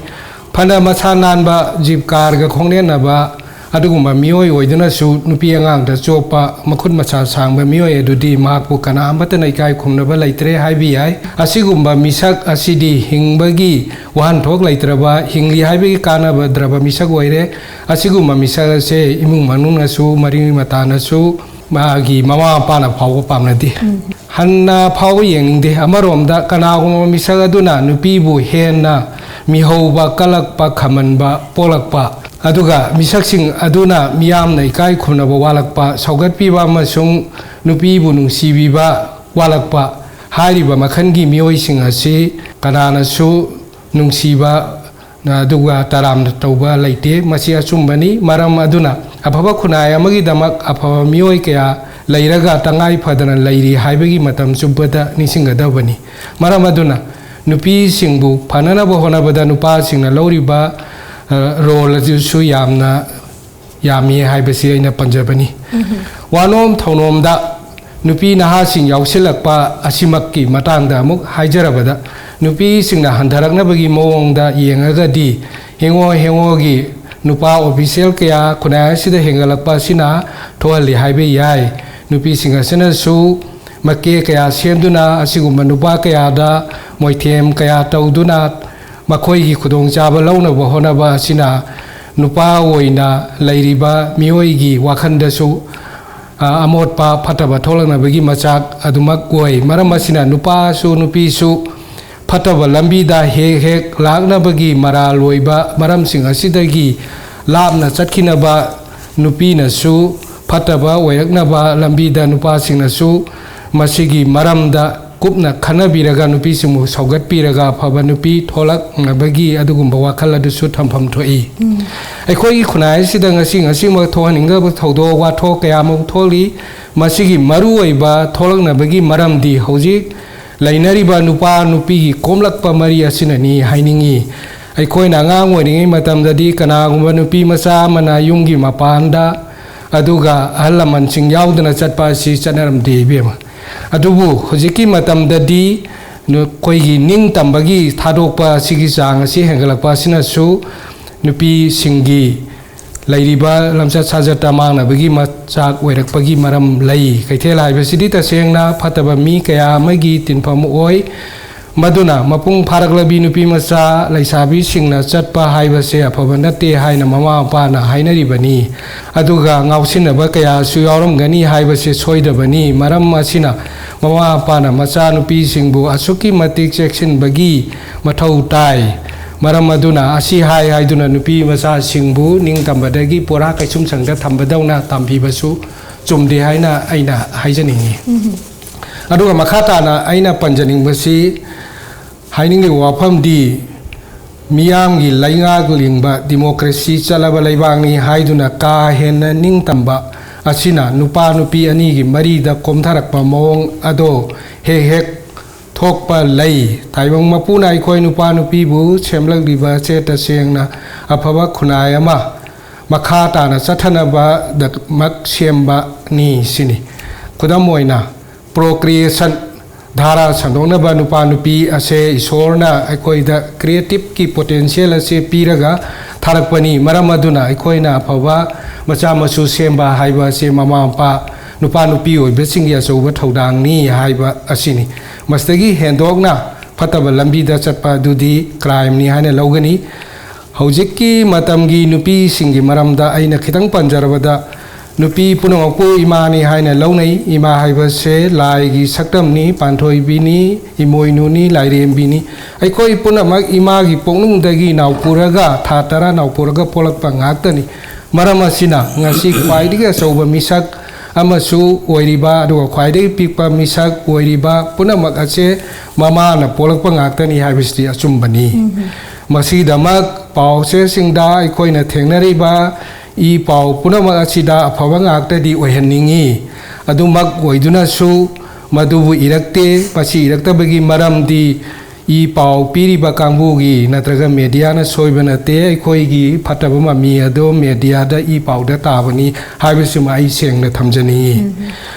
ꯐꯅ ꯃꯁꯥ ꯅꯥꯟꯕ, ꯖꯤꯞ ꯀꯥꯔꯒ ꯈꯣꯡꯅꯦꯟꯅꯕ ꯑꯗꯨꯒꯨꯝꯕ ꯃꯤꯑꯣꯏ ꯑꯣꯏꯗꯨꯅꯁꯨ ꯅꯨꯄꯤ ꯑꯉꯥꯡꯗ ꯆꯣꯞꯄ, ꯃꯈꯨꯠ ꯃꯁꯥ ꯁꯥꯡꯕ ꯃꯤꯑꯣꯏ ꯑꯗꯨꯗꯤ ꯃꯍꯥꯛꯄꯨ ꯀꯅꯥ ꯑꯃꯠꯇꯅ ꯏꯀꯥꯏ ꯈꯨꯝꯅꯕ ꯂꯩꯇ꯭ꯔꯦ ꯍꯥꯏꯕ ꯌꯥꯏ꯫ ꯑꯁꯤꯒꯨꯝꯕ ꯃꯤꯁꯛ ꯑꯁꯤꯗꯤ ꯍꯤꯡꯕꯒꯤ ꯋꯥꯍꯟꯊꯣꯛ ꯂꯩꯇ꯭ꯔꯕ, ꯍꯤꯡꯂꯤ ꯍꯥꯏꯕꯒꯤ ꯀꯥꯟꯅꯕꯗ꯭ꯔꯕ ꯃꯤꯁꯛ ꯑꯣꯏꯔꯦ꯫ ꯑꯁꯤꯒꯨꯝꯕ ꯃꯤꯁꯛ ꯑꯁꯦ ꯏꯃꯨꯡ ꯃꯅꯨꯡꯅꯁꯨ, ꯃꯔꯤ ꯃꯇꯥꯅꯁꯨ, ꯃꯥꯒꯤ ꯃꯃꯥ ꯃꯄꯥꯅ ꯐꯥꯎꯕ ꯄꯥꯝꯅꯗꯦ꯫ ꯍꯟꯅ ꯐꯥꯎꯕ ꯌꯦꯡꯅꯤꯡꯗꯦ꯫ ꯑꯃꯔꯣꯝꯗ, ꯀꯅꯥꯒꯨꯝꯕ ꯃꯤꯁꯛ ꯑꯗꯨꯅ ꯅꯨꯄꯤꯕꯨ ꯍꯦꯟꯅ ꯃꯤꯍꯧꯕ, ꯀꯜꯂꯛꯄ, ꯈꯝꯍꯟꯕ ꯄꯣꯛꯂꯛꯄ, ꯑꯗꯨꯒ ꯃꯤꯁꯛꯁꯤꯡ ꯑꯗꯨꯅ ꯃꯤꯌꯥꯝꯅ ꯏꯀꯥꯏ ꯈꯨꯝꯅꯕ ꯋꯥꯠꯂꯛꯄ, ꯁꯧꯒꯠꯄꯤꯕ ꯑꯃꯁꯨꯡ ꯅꯨꯄꯤꯕꯨ ꯅꯨꯡꯁꯤꯕꯤꯕ ꯋꯥꯠꯂꯛꯄ ꯍꯥꯏꯔꯤꯕ ꯃꯈꯜꯒꯤ ꯃꯤꯑꯣꯏꯁꯤꯡ ꯑꯁꯤ ꯀꯅꯥꯅꯁꯨ ꯅꯨꯡꯁꯤꯕ ꯑꯗꯨꯒ ꯇꯔꯥꯝꯅ ꯇꯧꯕ ꯂꯩꯇꯦ꯫ ꯃꯁꯤ ꯑꯆꯨꯝꯕꯅꯤ꯫ ꯃꯔꯝ ꯑꯗꯨꯅ, ꯑꯐꯕ ꯈꯨꯟꯅꯥꯏ ꯑꯃꯒꯤꯗꯃꯛ ꯑꯐꯕ ꯃꯤꯑꯣꯏ ꯀꯌꯥ ꯂꯩꯔꯒ ꯇꯉꯥꯏ ꯐꯗꯅ ꯂꯩꯔꯤ ꯍꯥꯏꯕꯒꯤ ꯃꯇꯝ ꯆꯨꯞꯄꯗ ꯅꯤꯡꯁꯤꯡꯒꯗꯕꯅꯤ꯫ ꯃꯔꯝ ꯑꯗꯨꯅ, ꯅꯨꯄꯤꯁꯤꯡꯕꯨ ꯐꯅꯅꯕ ꯍꯣꯠꯅꯕꯗ ꯅꯨꯄꯥꯁꯤꯡꯅ ꯂꯧꯔꯤꯕ, ꯑ, ꯔꯣꯜ ꯑꯗꯨꯁꯨ ꯌꯥꯝꯅ ꯌꯥꯝꯃꯤ ꯍꯥꯏꯕꯁꯤ ꯑꯩꯅ ꯄꯟꯖꯕꯅꯤ꯫ ꯋꯥꯅꯣꯝ ꯊꯧꯅꯣꯝꯗ ꯅꯨꯄꯤ ꯅꯍꯥꯁꯤꯡ ꯌꯥꯎꯁꯤꯜꯂꯛꯄ ꯑꯁꯤꯃꯛꯀꯤ ꯃꯇꯥꯡꯗ ꯑꯃꯨꯛ ꯍꯥꯏꯖꯔꯕꯗ, ꯅꯨꯄꯤꯁꯤꯡꯅ ꯍꯟꯊꯔꯛꯅꯕꯒꯤ ꯃꯑꯣꯡꯗ ꯌꯦꯡꯉꯒꯗꯤ, ꯍꯦꯡꯉꯣ ꯍꯦꯡꯉꯣꯒꯤ ꯅꯨꯄꯥ ꯑꯣꯐꯤꯁꯤꯌꯦꯜ ꯀꯌꯥ ꯈꯨꯟꯅꯥꯏ ꯑꯁꯤꯗ ꯍꯦꯟꯒꯠꯂꯛꯄ ꯑꯁꯤꯅ ꯊꯣꯛꯍꯜꯂꯤ ꯍꯥꯏꯕ ꯌꯥꯏ꯫ ꯅꯨꯄꯤꯁꯤꯡ ꯑꯁꯤꯅꯁꯨ ꯃꯀꯦ ꯀꯌꯥ ꯁꯦꯝꯗꯨꯅ ꯑꯁꯤꯒꯨꯝꯕ ꯅꯨꯄꯥ ꯀꯌꯥꯗ ꯃꯣꯏꯊꯦꯝ ꯀꯌꯥ ꯇꯧꯗꯨꯅ ꯃꯈꯣꯏꯒꯤ ꯈꯨꯗꯣꯡꯆꯥꯕ ꯂꯧꯅꯕ ꯍꯣꯠꯅꯕ ꯑꯁꯤꯅ ꯅꯨꯄꯥ ꯑꯣꯏꯅ ꯂꯩꯔꯤꯕ ꯃꯤꯑꯣꯏꯒꯤ ꯋꯥꯈꯜꯗꯁꯨ, ꯑ, ꯑꯃꯣꯠꯄ ꯐꯠꯇꯕ ꯊꯣꯛꯂꯛꯅꯕꯒꯤ ꯃꯆꯥꯛ ꯑꯗꯨꯃꯛ ꯑꯣꯏ꯫ ꯃꯔꯝ ꯑꯁꯤꯅ ꯅꯨꯄꯥꯁꯨ ꯅꯨꯄꯤꯁꯨ ꯐꯠꯇꯕ ꯂꯝꯕꯤꯗ ꯍꯦꯛ ꯍꯦꯛ ꯂꯥꯛꯅꯕꯒꯤ ꯃꯔꯥꯜ ꯑꯣꯏꯕ ꯃꯔꯝꯁꯤꯡ ꯑꯁꯤꯗꯒꯤ ꯂꯥꯞꯅ ꯆꯠꯈꯤꯅꯕ, ꯅꯨꯄꯤꯅꯁꯨ ꯐꯠꯇꯕ ꯑꯣꯏꯔꯛꯅꯕ ꯂꯝꯕꯤꯗ ꯅꯨꯄꯥꯁꯤꯡꯅꯁꯨ ꯃꯁꯤꯒꯤ ꯃꯔꯝꯗ ꯀꯨꯞꯅ ꯈꯟꯅꯕꯤꯔꯒ ꯅꯨꯄꯤꯁꯤꯡꯕꯨ ꯁꯧꯒꯠꯄꯤꯔꯒ ꯑꯐꯕ ꯅꯨꯄꯤ ꯊꯣꯛꯂꯛꯅꯕꯒꯤ ꯑꯗꯨꯒꯨꯝꯕ ꯋꯥꯈꯜ ꯑꯗꯨꯁꯨ ꯊꯝꯐꯝ ꯊꯣꯛꯏ꯫ ꯑꯩꯈꯣꯏꯒꯤ ꯈꯨꯟꯅꯥꯏ ꯑꯁꯤꯗ ꯉꯁꯤ ꯉꯁꯤꯃꯛ ꯊꯣꯛꯍꯟꯅꯤꯡꯗꯕ ꯊꯧꯗꯣꯛ ꯋꯥꯊꯣꯛ ꯀꯌꯥ ꯑꯃ ꯊꯣꯛꯂꯤ꯫ ꯃꯁꯤꯒꯤ ꯃꯔꯨꯑꯣꯏꯕ ꯊꯣꯛꯂꯛꯅꯕꯒꯤ ꯃꯔꯝꯗꯤ ꯍꯧꯖꯤꯛ ꯂꯩꯅꯔꯤꯕ ꯅꯨꯄꯥ ꯅꯨꯄꯤꯒꯤ ꯀꯣꯝꯂꯛꯄ ꯃꯔꯤ ꯑꯁꯤꯅꯅꯤ ꯍꯥꯏꯅꯤꯡꯏ꯫ ꯑꯩꯈꯣꯏꯅ ꯑꯉꯥꯡ ꯑꯣꯏꯔꯤꯉꯩ ꯃꯇꯝꯗꯗꯤ ꯀꯅꯥꯒꯨꯝꯕ ꯅꯨꯄꯤ ꯃꯆꯥ ꯑꯃꯅ ꯌꯨꯝꯒꯤ ꯃꯄꯥꯟꯗ ꯑꯗꯨꯒ ꯑꯍꯜ ꯂꯃꯟꯁꯤꯡ ꯌꯥꯎꯗꯅ ꯆꯠꯄ ꯑꯁꯤ ꯆꯠꯅꯔꯝꯗꯦ, ꯏꯕꯦꯝꯃ꯫ ꯑꯗꯨꯕꯨ ꯍꯧꯖꯤꯛꯀꯤ ꯃꯇꯝꯗꯗꯤ ꯑꯩꯈꯣꯏꯒꯤ ꯅꯤꯡꯇꯝꯕꯒꯤ ꯊꯥꯗꯣꯛꯄ ꯑꯁꯤꯒꯤ ꯆꯥꯡ ꯑꯁꯤ ꯍꯦꯟꯒꯠꯂꯛꯄ ꯑꯁꯤꯅꯁꯨ ꯅꯨꯄꯤꯁꯤꯡꯒꯤ ꯂꯩꯔꯤꯕ ꯂꯝꯆꯠ ꯁꯥꯖꯠꯇ ꯃꯥꯡꯅꯕꯒꯤ ꯃꯆꯥꯛ ꯑꯣꯏꯔꯛꯄꯒꯤ ꯃꯔꯝ ꯂꯩ꯫ ꯀꯩꯊꯦꯜ ꯍꯥꯏꯕꯁꯤꯗꯤ ꯇꯁꯦꯡꯅ ꯐꯠꯇꯕ ꯃꯤ ꯀꯌꯥ ꯑꯃꯒꯤ ꯇꯤꯟꯐꯝ ꯑꯣꯏ꯫ ꯃꯗꯨꯅ ꯃꯄꯨꯡ ꯐꯥꯔꯛꯂꯕꯤ ꯅꯨꯄꯤ ꯃꯆꯥ ꯂꯩꯁꯥꯕꯤꯁꯤꯡꯅ ꯆꯠꯄ ꯍꯥꯏꯕꯁꯦ ꯑꯐꯕ ꯅꯠꯇꯦ ꯍꯥꯏꯅ ꯃꯃꯥ ꯃꯄꯥꯅ ꯍꯥꯏꯅꯔꯤꯕꯅꯤ꯫ ꯑꯗꯨꯒ ꯉꯥꯎꯁꯤꯟꯅꯕ ꯀꯌꯥꯁꯨ ꯌꯥꯎꯔꯝꯒꯅꯤ ꯍꯥꯏꯕꯁꯦ ꯁꯣꯏꯗꯕꯅꯤ꯫ ꯃꯔꯝ ꯑꯁꯤꯅ ꯃꯃꯥ ꯃꯄꯥꯅ ꯃꯆꯥꯅꯨꯄꯤꯁꯤꯡꯕꯨ ꯑꯁꯨꯛꯀꯤ ꯃꯇꯤꯛ ꯆꯦꯛꯁꯤꯟꯕꯒꯤ ꯃꯊꯧ ꯇꯥꯏ꯫ ꯃꯔꯝ ꯑꯗꯨꯅ ꯑꯁꯤ ꯍꯥꯏ ꯍꯥꯏꯗꯨꯅ ꯅꯨꯄꯤ ꯃꯆꯥꯁꯤꯡꯕꯨ ꯅꯤꯡꯇꯝꯕꯗꯒꯤ ꯄꯨꯔꯥ ꯀꯩꯁꯨꯝꯁꯪꯗ ꯊꯝꯕꯗꯧꯅ ꯊꯝꯕꯤꯕꯁꯨ ꯆꯨꯝꯗꯦ ꯍꯥꯏꯅ ꯑꯩꯅ ꯍꯥꯏꯖꯅꯤꯡꯏ꯫ ꯑꯗꯨꯒ ꯃꯈꯥ ꯇꯥꯅ ꯑꯩꯅ ꯄꯟꯖꯅꯤꯡꯕꯁꯤ, ꯍꯥꯏꯅꯤꯡꯂꯤꯕ ꯋꯥꯐꯝꯗꯤ, ꯃꯤꯌꯥꯝꯒꯤ ꯂꯩꯉꯥꯛ ꯂꯤꯡꯕ ꯗꯤꯃꯣꯀ꯭ꯔꯦꯁꯤ ꯆꯠꯂꯕ ꯂꯩꯕꯥꯛꯅꯤ ꯍꯥꯏꯗꯨꯅ ꯀꯥ ꯍꯦꯟꯅ ꯅꯤꯡꯇꯝꯕ ꯑꯁꯤꯅ ꯅꯨꯄꯥ ꯅꯨꯄꯤ ꯑꯅꯤꯒꯤ ꯃꯔꯤꯗ ꯀꯣꯝꯊꯔꯛꯄ ꯃꯑꯣꯡ ꯑꯗꯣ ꯍꯦꯛ ꯍꯦꯛ ꯊꯣꯛꯄ ꯂꯩ꯫ ꯇꯥꯏꯕꯪ ꯃꯄꯨꯅ ꯑꯩꯈꯣꯏ ꯅꯨꯄꯥ ꯅꯨꯄꯤꯕꯨ ꯁꯦꯝꯂꯛꯂꯤꯕꯁꯦ ꯇꯁꯦꯡꯅ ꯑꯐꯕ ꯈꯨꯟꯅꯥꯏ ꯑꯃ ꯃꯈꯥ ꯇꯥꯅ ꯆꯠꯊꯅꯕꯗꯃꯛ ꯁꯦꯝꯕꯅꯤ ꯁꯤꯅꯤ꯫ ꯈꯨꯗꯝ ꯑꯣꯏꯅ, ꯄ꯭ꯔꯣꯀ꯭ꯔꯤꯌꯦꯁꯟ ꯙꯥꯔꯥ ꯁꯟꯗꯣꯛꯅꯕ ꯅꯨꯄꯥ ꯅꯨꯄꯤ ꯑꯁꯦ ꯏꯁꯣꯔꯅ ꯑꯩꯈꯣꯏꯗ ꯀ꯭ꯔꯤꯌꯦꯇꯤꯞꯀꯤ ꯄꯣꯇꯦꯟꯁꯤꯌꯦꯜ ꯑꯁꯦ ꯄꯤꯔꯒ ꯊꯥꯔꯛꯄꯅꯤ꯫ ꯃꯔꯝ ꯑꯗꯨꯅ ꯑꯩꯈꯣꯏꯅ ꯑꯐꯕ ꯃꯆꯥ ꯃꯁꯨ ꯁꯦꯝꯕ ꯍꯥꯏꯕ ꯑꯁꯤ ꯃꯃꯥ ꯃꯄꯥ, ꯅꯨꯄꯥ ꯅꯨꯄꯤ ꯑꯣꯏꯕꯁꯤꯡꯒꯤ ꯑꯆꯧꯕ ꯊꯧꯗꯥꯡꯅꯤ ꯍꯥꯏꯕ ꯑꯁꯤꯅꯤ꯫ ꯃꯁꯤꯗꯒꯤ ꯍꯦꯟꯗꯣꯛꯅ ꯐꯠꯇꯕ ꯂꯝꯕꯤꯗ ꯆꯠꯄ ꯑꯗꯨꯗꯤ ꯀ꯭ꯔꯥꯏꯝꯅꯤ ꯍꯥꯏꯅ ꯂꯧꯒꯅꯤ꯫ ꯍꯧꯖꯤꯛꯀꯤ ꯃꯇꯝꯒꯤ ꯅꯨꯄꯤꯁꯤꯡꯒꯤ ꯃꯔꯝꯗ ꯑꯩꯅ ꯈꯤꯇꯪ ꯄꯟꯖꯔꯕꯗ, ꯅꯨꯄꯤ ꯄꯨꯝꯅꯃꯛꯄꯨ ꯏꯃꯥꯅꯤ ꯍꯥꯏꯅ ꯂꯧꯅꯩ꯫ ꯏꯃꯥ ꯍꯥꯏꯕꯁꯦ ꯂꯥꯏꯒꯤ ꯁꯛꯇꯝꯅꯤ, ꯄꯥꯟꯊꯣꯏꯕꯤꯅꯤ, ꯏꯃꯣꯏꯅꯨꯅꯤ, ꯂꯥꯏꯔꯦꯝꯕꯤꯅꯤ꯫ ꯑꯩꯈꯣꯏ ꯄꯨꯝꯅꯃꯛ ꯏꯃꯥꯒꯤ ꯄꯣꯛꯅꯨꯡꯗꯒꯤ ꯅꯥꯎꯄꯨꯔꯒ, ꯊꯥ ꯇꯔꯥ ꯅꯥꯎꯄꯨꯔꯒ ꯄꯣꯛꯂꯛꯄ ꯉꯥꯛꯇꯅꯤ꯫ ꯃꯔꯝ ꯑꯁꯤꯅ ꯉꯁꯤ ꯈ꯭ꯋꯥꯏꯗꯒꯤ ꯑꯆꯧꯕ ꯃꯤꯁꯛ ꯑꯃꯁꯨ ꯑꯣꯏꯔꯤꯕ, ꯑꯗꯨꯒ ꯈ꯭ꯋꯥꯏꯗꯒꯤ ꯄꯤꯛꯄ ꯃꯤꯁꯛ ꯑꯣꯏꯔꯤꯕ ꯄꯨꯝꯅꯃꯛ ꯑꯁꯦ ꯃꯃꯥꯅ ꯄꯣꯛꯂꯛꯄ ꯉꯥꯛꯇꯅꯤ ꯍꯥꯏꯕꯁꯤꯗꯤ ꯑꯆꯨꯝꯕꯅꯤ꯫ ꯃꯁꯤꯒꯤꯗꯃꯛ ꯄꯥꯎꯆꯦꯁꯤꯡꯗ ꯑꯩꯈꯣꯏꯅ ꯊꯦꯡꯅꯔꯤꯕ ꯏ ꯄꯥꯎ ꯄꯨꯝꯅꯃꯛ ꯑꯁꯤꯗ ꯑꯐꯕ ꯉꯥꯛꯇꯗꯤ ꯑꯣꯏꯍꯟꯅꯤꯡꯏ꯫ ꯑꯗꯨꯃꯛ ꯑꯣꯏꯗꯨꯅꯁꯨ ꯃꯗꯨꯕꯨ ꯏꯔꯛꯇꯦ꯫ ꯃꯁꯤ ꯏꯔꯛꯇꯕꯒꯤ ꯃꯔꯝꯗꯤ ꯏ ꯄꯥꯎ ꯄꯤꯔꯤꯕ ꯀꯥꯡꯕꯨꯒꯤ ꯅꯠꯇ꯭ꯔꯒ ꯃꯦꯗꯤꯌꯥꯅ ꯁꯣꯏꯕ ꯅꯠꯇꯦ, ꯑꯩꯈꯣꯏꯒꯤ ꯐꯠꯇꯕ ꯃꯃꯤ ꯑꯗꯣ ꯃꯦꯗꯤꯌꯥꯗ ꯏ ꯄꯥꯎꯗ ꯇꯥꯕꯅꯤ ꯍꯥꯏꯕꯁꯤꯃ ꯑꯩ ꯁꯦꯡꯅ ꯊꯝꯖꯅꯤꯡꯏ꯫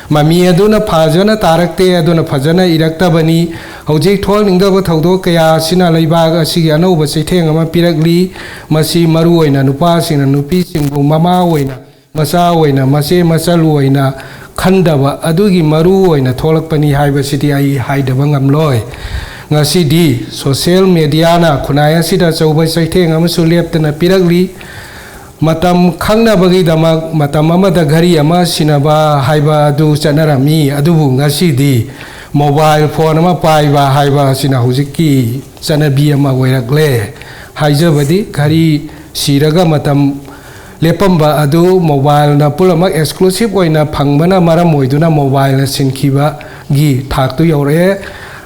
ꯃꯃꯤ ꯑꯗꯨꯅ ꯐꯖꯅ ꯇꯥꯔꯛꯇꯦ, ꯑꯗꯨꯅ ꯐꯖꯅ ꯏꯔꯛꯇꯕꯅꯤ꯫ ꯍꯧꯖꯤꯛ ꯊꯣꯛꯍꯟꯅꯤꯡꯗꯕ ꯊꯧꯗꯣꯛ ꯀꯌꯥ ꯑꯁꯤꯅ ꯂꯩꯕꯥꯛ ꯑꯁꯤꯒꯤ ꯑꯅꯧꯕ ꯆꯩꯊꯦꯡ ꯑꯃ ꯄꯤꯔꯛꯂꯤ꯫ ꯃꯁꯤ ꯃꯔꯨꯑꯣꯏꯅ ꯅꯨꯄꯥꯁꯤꯡꯅ ꯅꯨꯄꯤꯁꯤꯡꯕꯨ ꯃꯃꯥ ꯑꯣꯏꯅ, ꯃꯆꯥ ꯑꯣꯏꯅ, ꯃꯆꯦ ꯃꯆꯜ ꯑꯣꯏꯅ ꯈꯟꯗꯕ ꯑꯗꯨꯒꯤ ꯃꯔꯨ ꯑꯣꯏꯅ ꯊꯣꯛꯂꯛꯄꯅꯤ ꯍꯥꯏꯕꯁꯤꯗꯤ ꯑꯩ ꯍꯥꯏꯗꯕ ꯉꯝꯂꯣꯏ꯫ ꯉꯁꯤꯗꯤ ꯁꯣꯁꯤꯌꯦꯜ ꯃꯦꯗꯤꯌꯥꯅ ꯈꯨꯟꯅꯥꯏ ꯑꯁꯤꯗ ꯑꯆꯧꯕ ꯆꯩꯊꯦꯡ ꯑꯃꯁꯨ ꯂꯦꯞꯇꯅ ꯄꯤꯔꯛꯂꯤ꯫ ꯃꯇꯝ ꯈꯪꯅꯕꯒꯤꯗꯃꯛ ꯃꯇꯝ ꯑꯃꯗ ꯘꯔꯤ ꯑꯃ ꯁꯤꯟꯅꯕ ꯍꯥꯏꯕ ꯑꯗꯨ ꯆꯠꯅꯔꯝꯃꯤ, ꯑꯗꯨꯕꯨ ꯉꯁꯤꯗꯤ ꯃꯣꯕꯥꯏꯜ ꯐꯣꯟ ꯑꯃ ꯄꯥꯏꯕ ꯍꯥꯏꯕ ꯑꯁꯤꯅ ꯍꯧꯖꯤꯛꯀꯤ ꯆꯠꯅꯕꯤ ꯑꯃ ꯑꯣꯏꯔꯛꯂꯦ꯫ ꯍꯥꯏꯖꯕꯗꯤ ꯘꯔꯤ ꯁꯤꯔꯒ ꯃꯇꯝ ꯂꯦꯞꯄꯝꯕ ꯑꯗꯨ ꯃꯣꯕꯥꯏꯜꯅ ꯄꯨꯝꯅꯃꯛ ꯑꯦꯛꯁꯀ꯭ꯂꯨꯁꯤꯞ ꯑꯣꯏꯅ ꯐꯪꯕꯅ ꯃꯔꯝ ꯑꯣꯏꯗꯨꯅ ꯃꯣꯕꯥꯏꯜꯅ ꯁꯤꯟꯈꯤꯕꯒꯤ ꯊꯥꯛꯇꯨ ꯌꯧꯔꯛꯑꯦ꯫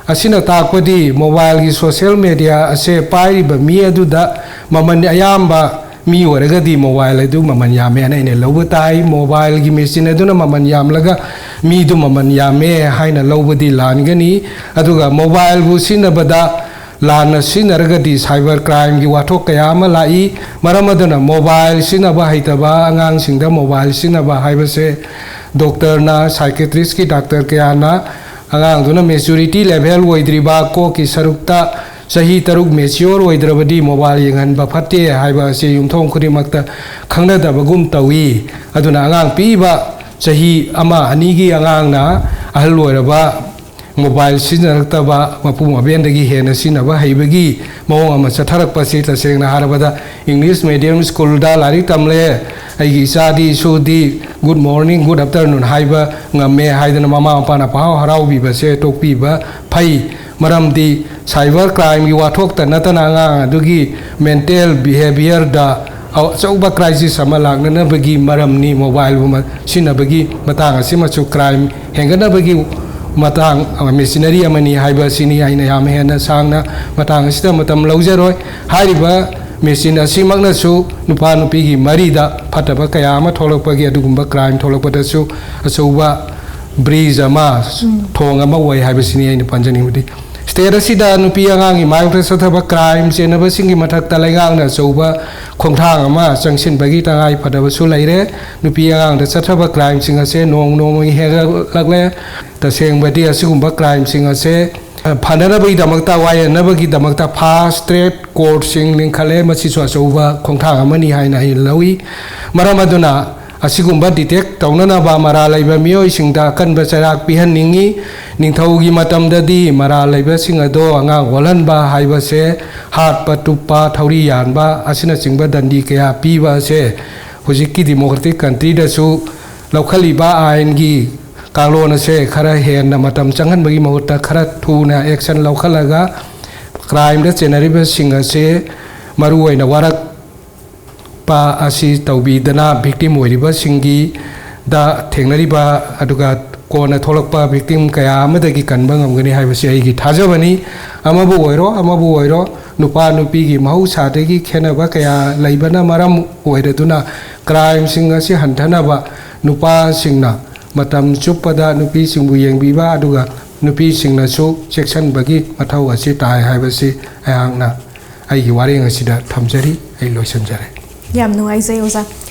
ꯑꯁꯤꯅ ꯇꯥꯛꯄꯗꯤ ꯃꯣꯕꯥꯏꯜꯒꯤ ꯁꯣꯁꯤꯌꯦꯜ ꯃꯦꯗꯤꯌꯥ ꯑꯁꯦ ꯄꯥꯏꯔꯤꯕ ꯃꯤ ꯑꯗꯨꯗ ꯃꯃꯜ ꯑꯌꯥꯝꯕ ꯃꯤ ꯑꯣꯏꯔꯒꯗꯤ ꯃꯣꯕꯥꯏꯜ ꯑꯗꯨ ꯃꯃꯜ ꯌꯥꯝꯃꯦ ꯍꯥꯏꯅ ꯑꯩꯅ ꯂꯧꯕ ꯇꯥꯏ꯫ ꯃꯣꯕꯥꯏꯜꯒꯤ ꯃꯦꯆꯤꯟ ꯑꯗꯨꯅ ꯃꯃꯜ ꯌꯥꯝꯂꯒ ꯃꯤꯗꯨ ꯃꯃꯜ ꯌꯥꯝꯃꯦ ꯍꯥꯏꯅ ꯂꯧꯕꯗꯤ ꯂꯥꯟꯒꯅꯤ꯫ ꯑꯗꯨꯒ ꯃꯣꯕꯥꯏꯜꯕꯨ ꯁꯤꯖꯤꯟꯅꯕꯗ ꯂꯥꯟꯅ ꯁꯤꯖꯤꯟꯅꯔꯒꯗꯤ ꯁꯥꯏꯕꯔ ꯀ꯭ꯔꯥꯏꯝꯒꯤ ꯋꯥꯊꯣꯛ ꯀꯌꯥ ꯑꯃ ꯂꯥꯛꯏ꯫ ꯃꯔꯝ ꯑꯗꯨꯅ ꯃꯣꯕꯥꯏꯜ ꯁꯤꯖꯤꯟꯅꯕ ꯍꯩꯇꯕ ꯑꯉꯥꯡꯁꯤꯡꯗ ꯃꯣꯕꯥꯏꯜ ꯁꯤꯖꯤꯟꯅꯕ ꯍꯥꯏꯕꯁꯦ ꯗꯣꯛꯇꯔꯅ, ꯁꯥꯏꯀꯦꯇ꯭ꯔꯤꯁꯀꯤ ꯗꯥꯛꯇꯔ ꯀꯌꯥꯅ ꯑꯉꯥꯡꯗꯨꯅ ꯃꯦꯆꯨꯔꯤꯇꯤ ꯂꯦꯚꯦꯜ ꯑꯣꯏꯗ꯭ꯔꯤꯕ, ꯀꯣꯛꯀꯤ ꯁꯔꯨꯛꯇ ꯆꯍꯤ ꯇꯔꯨꯛ ꯃꯦꯆꯤꯌꯣꯔ ꯑꯣꯏꯗ꯭ꯔꯕꯗꯤ ꯃꯣꯕꯥꯏꯜ ꯌꯦꯡꯍꯟꯕ ꯐꯠꯇꯦ ꯍꯥꯏꯕ ꯑꯁꯤ ꯌꯨꯝꯊꯣꯡ ꯈꯨꯗꯤꯡꯃꯛꯇ ꯈꯪꯅꯗꯕꯒꯨꯝ ꯇꯧꯏ꯫ ꯑꯗꯨꯅ ꯑꯉꯥꯡ ꯄꯤꯛꯏꯕ ꯆꯍꯤ ꯑꯃ ꯑꯅꯤꯒꯤ ꯑꯉꯥꯡꯅ ꯑꯍꯜ ꯑꯣꯏꯔꯕ ꯃꯣꯕꯥꯏꯜ ꯁꯤꯖꯤꯟꯅꯔꯛꯇꯕ, ꯃꯄꯨ ꯃꯄꯦꯟꯗꯒꯤ ꯍꯦꯟꯅ ꯁꯤꯖꯤꯟꯅꯕ ꯍꯩꯕꯒꯤ ꯃꯑꯣꯡ ꯑꯃ ꯆꯠꯊꯔꯛꯄꯁꯤ ꯇꯁꯦꯡꯅ ꯍꯥꯏꯔꯕꯗ ꯏꯪꯂꯤꯁ ꯃꯦꯗꯤꯌꯝ ꯁ꯭ꯀꯨꯜꯗ ꯂꯥꯏꯔꯤꯛ ꯇꯝꯂꯦ, ꯑꯩꯒꯤ ꯏꯆꯥꯗꯤ, ꯏꯁꯨꯗꯤ good morning, good afternoon ꯍꯥꯏꯕ ꯉꯝꯃꯦ ꯍꯥꯏꯗꯅ ꯃꯃꯥ ꯃꯄꯥꯅ ꯄꯪꯍꯥꯎ ꯍꯔꯥꯎꯕꯤꯕꯁꯦ ꯇꯣꯛꯄꯤꯕ ꯐꯩ꯫ ꯃꯔꯝꯗꯤ cyber crimeꯒꯤ ꯋꯥꯊꯣꯛꯇ ꯅꯠꯇꯅ ꯑꯉꯥꯡ ꯑꯗꯨꯒꯤ mental behaviourꯗ ꯑꯆꯧꯕ crisis ꯑꯃ ꯂꯥꯛꯅꯅꯕꯒꯤ ꯃꯔꯝꯅꯤ꯫ Mobileꯕꯨ ꯃ-, ꯁꯤꯖꯤꯟꯅꯕꯒꯤ ꯃꯇꯥꯡ ꯑꯁꯤꯃꯁꯨ crime ꯍꯦꯟꯒꯠꯅꯕꯒꯤ ꯃꯇꯥꯡ, machinery ꯑꯃꯅꯤ ꯍꯥꯏꯕ ꯑꯁꯤꯅꯤ꯫ ꯑꯩꯅ ꯌꯥꯝ ꯍꯦꯟꯅ ꯁꯥꯡꯅ ꯃꯇꯥꯡ ꯑꯁꯤꯗ ꯃꯇꯝ ꯂꯧꯖꯔꯣꯏ꯫ ꯍꯥꯏꯔꯤꯕ machine ꯑꯁꯤꯃꯛꯅꯁꯨ ꯅꯨꯄꯥ ꯅꯨꯄꯤꯒꯤ ꯃꯔꯤꯗ ꯐꯠꯇꯕ ꯀꯌꯥ ꯑꯃ ꯊꯣꯛꯂꯛꯄꯒꯤ, ꯑꯗꯨꯒꯨꯝꯕ crime ꯊꯣꯛꯂꯛꯄꯗꯁꯨ ꯑꯆꯧꯕ bridge ꯑꯃ, ꯎꯝ꯫ ꯊꯣꯡ ꯑꯃ ꯑꯣꯏ ꯍꯥꯏꯕꯁꯤꯅꯤ ꯑꯩꯅ ꯄꯟꯖꯅꯤꯡꯕꯗꯤ꯫ State ꯑꯁꯤꯗ ꯅꯨꯄꯤ ꯑꯉꯥꯡꯒꯤ ꯃꯥꯌꯣꯛꯇ ꯆꯠꯊꯕ crime ꯆꯦꯟꯅꯕꯁꯤꯡꯒꯤ ꯃꯊꯛꯇ ꯂꯩꯉꯥꯛꯅ ꯑꯆꯧꯕ ꯈꯣꯡꯊꯥꯡ ꯑꯃ ꯆꯪꯁꯤꯟꯕꯒꯤ ꯇꯉꯥꯏ ꯐꯗꯕꯁꯨ ꯂꯩꯔꯦ꯫ ꯅꯨꯄꯤ ꯑꯉꯥꯡꯗ ꯆꯠꯊꯕ crimeꯁꯤꯡ ꯑꯁꯦ ꯅꯣꯡ ꯅꯣꯡꯃꯒꯤ ꯍꯦꯟꯒꯠꯂꯛꯂꯦ꯫ ꯇꯁꯦꯡꯕꯗꯤ ꯑꯁꯤꯒꯨꯝꯕ crimeꯁꯤꯡ ꯑꯁꯦ, ꯑ, ꯐꯅꯅꯕꯒꯤꯗꯃꯛꯇ, ꯋꯥꯌꯦꯜꯅꯕꯒꯤꯗꯃꯛꯇ fast track courtꯁꯤꯡ ꯂꯤꯡꯈꯠꯂꯦ꯫ ꯃꯁꯤꯁꯨ ꯑꯆꯧꯕ ꯈꯣꯡꯊꯥꯡ ꯑꯃꯅꯤ ꯍꯥꯏꯅ ꯑꯩ ꯂꯧꯏ꯫ ꯃꯔꯝ ꯑꯗꯨꯅ ꯑꯁꯤꯒꯨꯝꯕ detect ꯇꯧꯅꯅꯕ ꯃꯔꯥꯜ ꯂꯩꯕ ꯃꯤꯑꯣꯏꯁꯤꯡꯗ ꯑꯀꯟꯕ ꯆꯩꯔꯥꯛ ꯄꯤꯍꯟꯅꯤꯡꯏ꯫ ꯅꯤꯡꯊꯧꯒꯤ ꯃꯇꯝꯗꯗꯤ ꯃꯔꯥꯜ ꯂꯩꯕꯁꯤꯡ ꯑꯗꯣ ꯑꯉꯥꯡ ꯑꯣꯜꯍꯟꯕ ꯍꯥꯏꯕꯁꯦ, ꯍꯥꯠꯄ, ꯇꯨꯞꯄ, ꯊꯧꯔꯤ ꯌꯥꯟꯕ ꯑꯁꯤꯅꯆꯤꯡꯕ ꯗꯟꯗꯤ ꯀꯌꯥ ꯄꯤꯕ ꯑꯁꯦ ꯍꯧꯖꯤꯛꯀꯤ democratic countryꯗꯁꯨ ꯂꯧꯈꯠꯂꯤꯕ ꯑꯥꯏꯟꯒꯤ ꯀꯥꯡꯂꯣꯟ ꯑꯁꯦ ꯈꯔ ꯍꯦꯟꯅ ꯃꯇꯝ ꯆꯪꯍꯟꯕꯒꯤ ꯃꯍꯨꯠꯇ ꯈꯔ ꯊꯨꯅ action ꯂꯧꯈꯠꯂꯒ crimeꯗ ꯆꯦꯟꯅꯔꯤꯕꯁꯤꯡ ꯑꯁꯦ ꯃꯔꯨꯑꯣꯏꯅ ꯋꯥꯔꯛꯄ ꯑꯁꯤ ꯇꯧꯕꯤꯗꯅ victim ꯑꯣꯏꯔꯤꯕꯁꯤꯡꯒꯤꯗ ꯊꯦꯡꯅꯔꯤꯕ ꯑꯗꯨꯒ ꯀꯣꯟꯅ ꯊꯣꯛꯂꯛꯄ victim ꯀꯌꯥ ꯑꯃꯗꯒꯤ ꯀꯟꯕ ꯉꯝꯒꯅꯤ ꯍꯥꯏꯕꯁꯤ ꯑꯩꯒꯤ ꯊꯥꯖꯕꯅꯤ꯫ ꯑꯃꯕꯨ ꯑꯣꯏꯔꯣ, ꯑꯃꯕꯨ ꯑꯣꯏꯔꯣ, ꯅꯨꯄꯥ ꯅꯨꯄꯤꯒꯤ ꯃꯍꯧꯁꯥꯗꯒꯤ ꯈꯦꯠꯅꯕ ꯀꯌꯥ ꯂꯩꯕꯅ ꯃꯔꯝ ꯑꯣꯏꯔꯗꯨꯅ crimeꯁꯤꯡ ꯑꯁꯤ ꯍꯟꯊꯅꯕ ꯅꯨꯄꯥꯁꯤꯡꯅ ꯃꯇꯝ ꯆꯨꯞꯄꯗ ꯅꯨꯄꯤꯁꯤꯡꯕꯨ ꯌꯦꯡꯕꯤꯕ ꯑꯗꯨꯒ ꯅꯨꯄꯤꯁꯤꯡꯅꯁꯨ ꯆꯦꯛꯁꯤꯟꯕꯒꯤ ꯃꯊꯧ ꯑꯁꯤ ꯇꯥꯏ ꯍꯥꯏꯕꯁꯤ ꯑꯩꯍꯥꯛꯅ ꯑꯩꯒꯤ ꯋꯥꯔꯦꯡ ꯑꯁꯤꯗ ꯊꯝꯖꯔꯤ꯫ ꯑꯩ ꯂꯣꯏꯁꯤꯟꯖꯔꯦ꯫ ꯌꯥꯝ ꯅꯨꯡꯉꯥꯏꯖꯩ ꯑꯣꯖꯥ꯫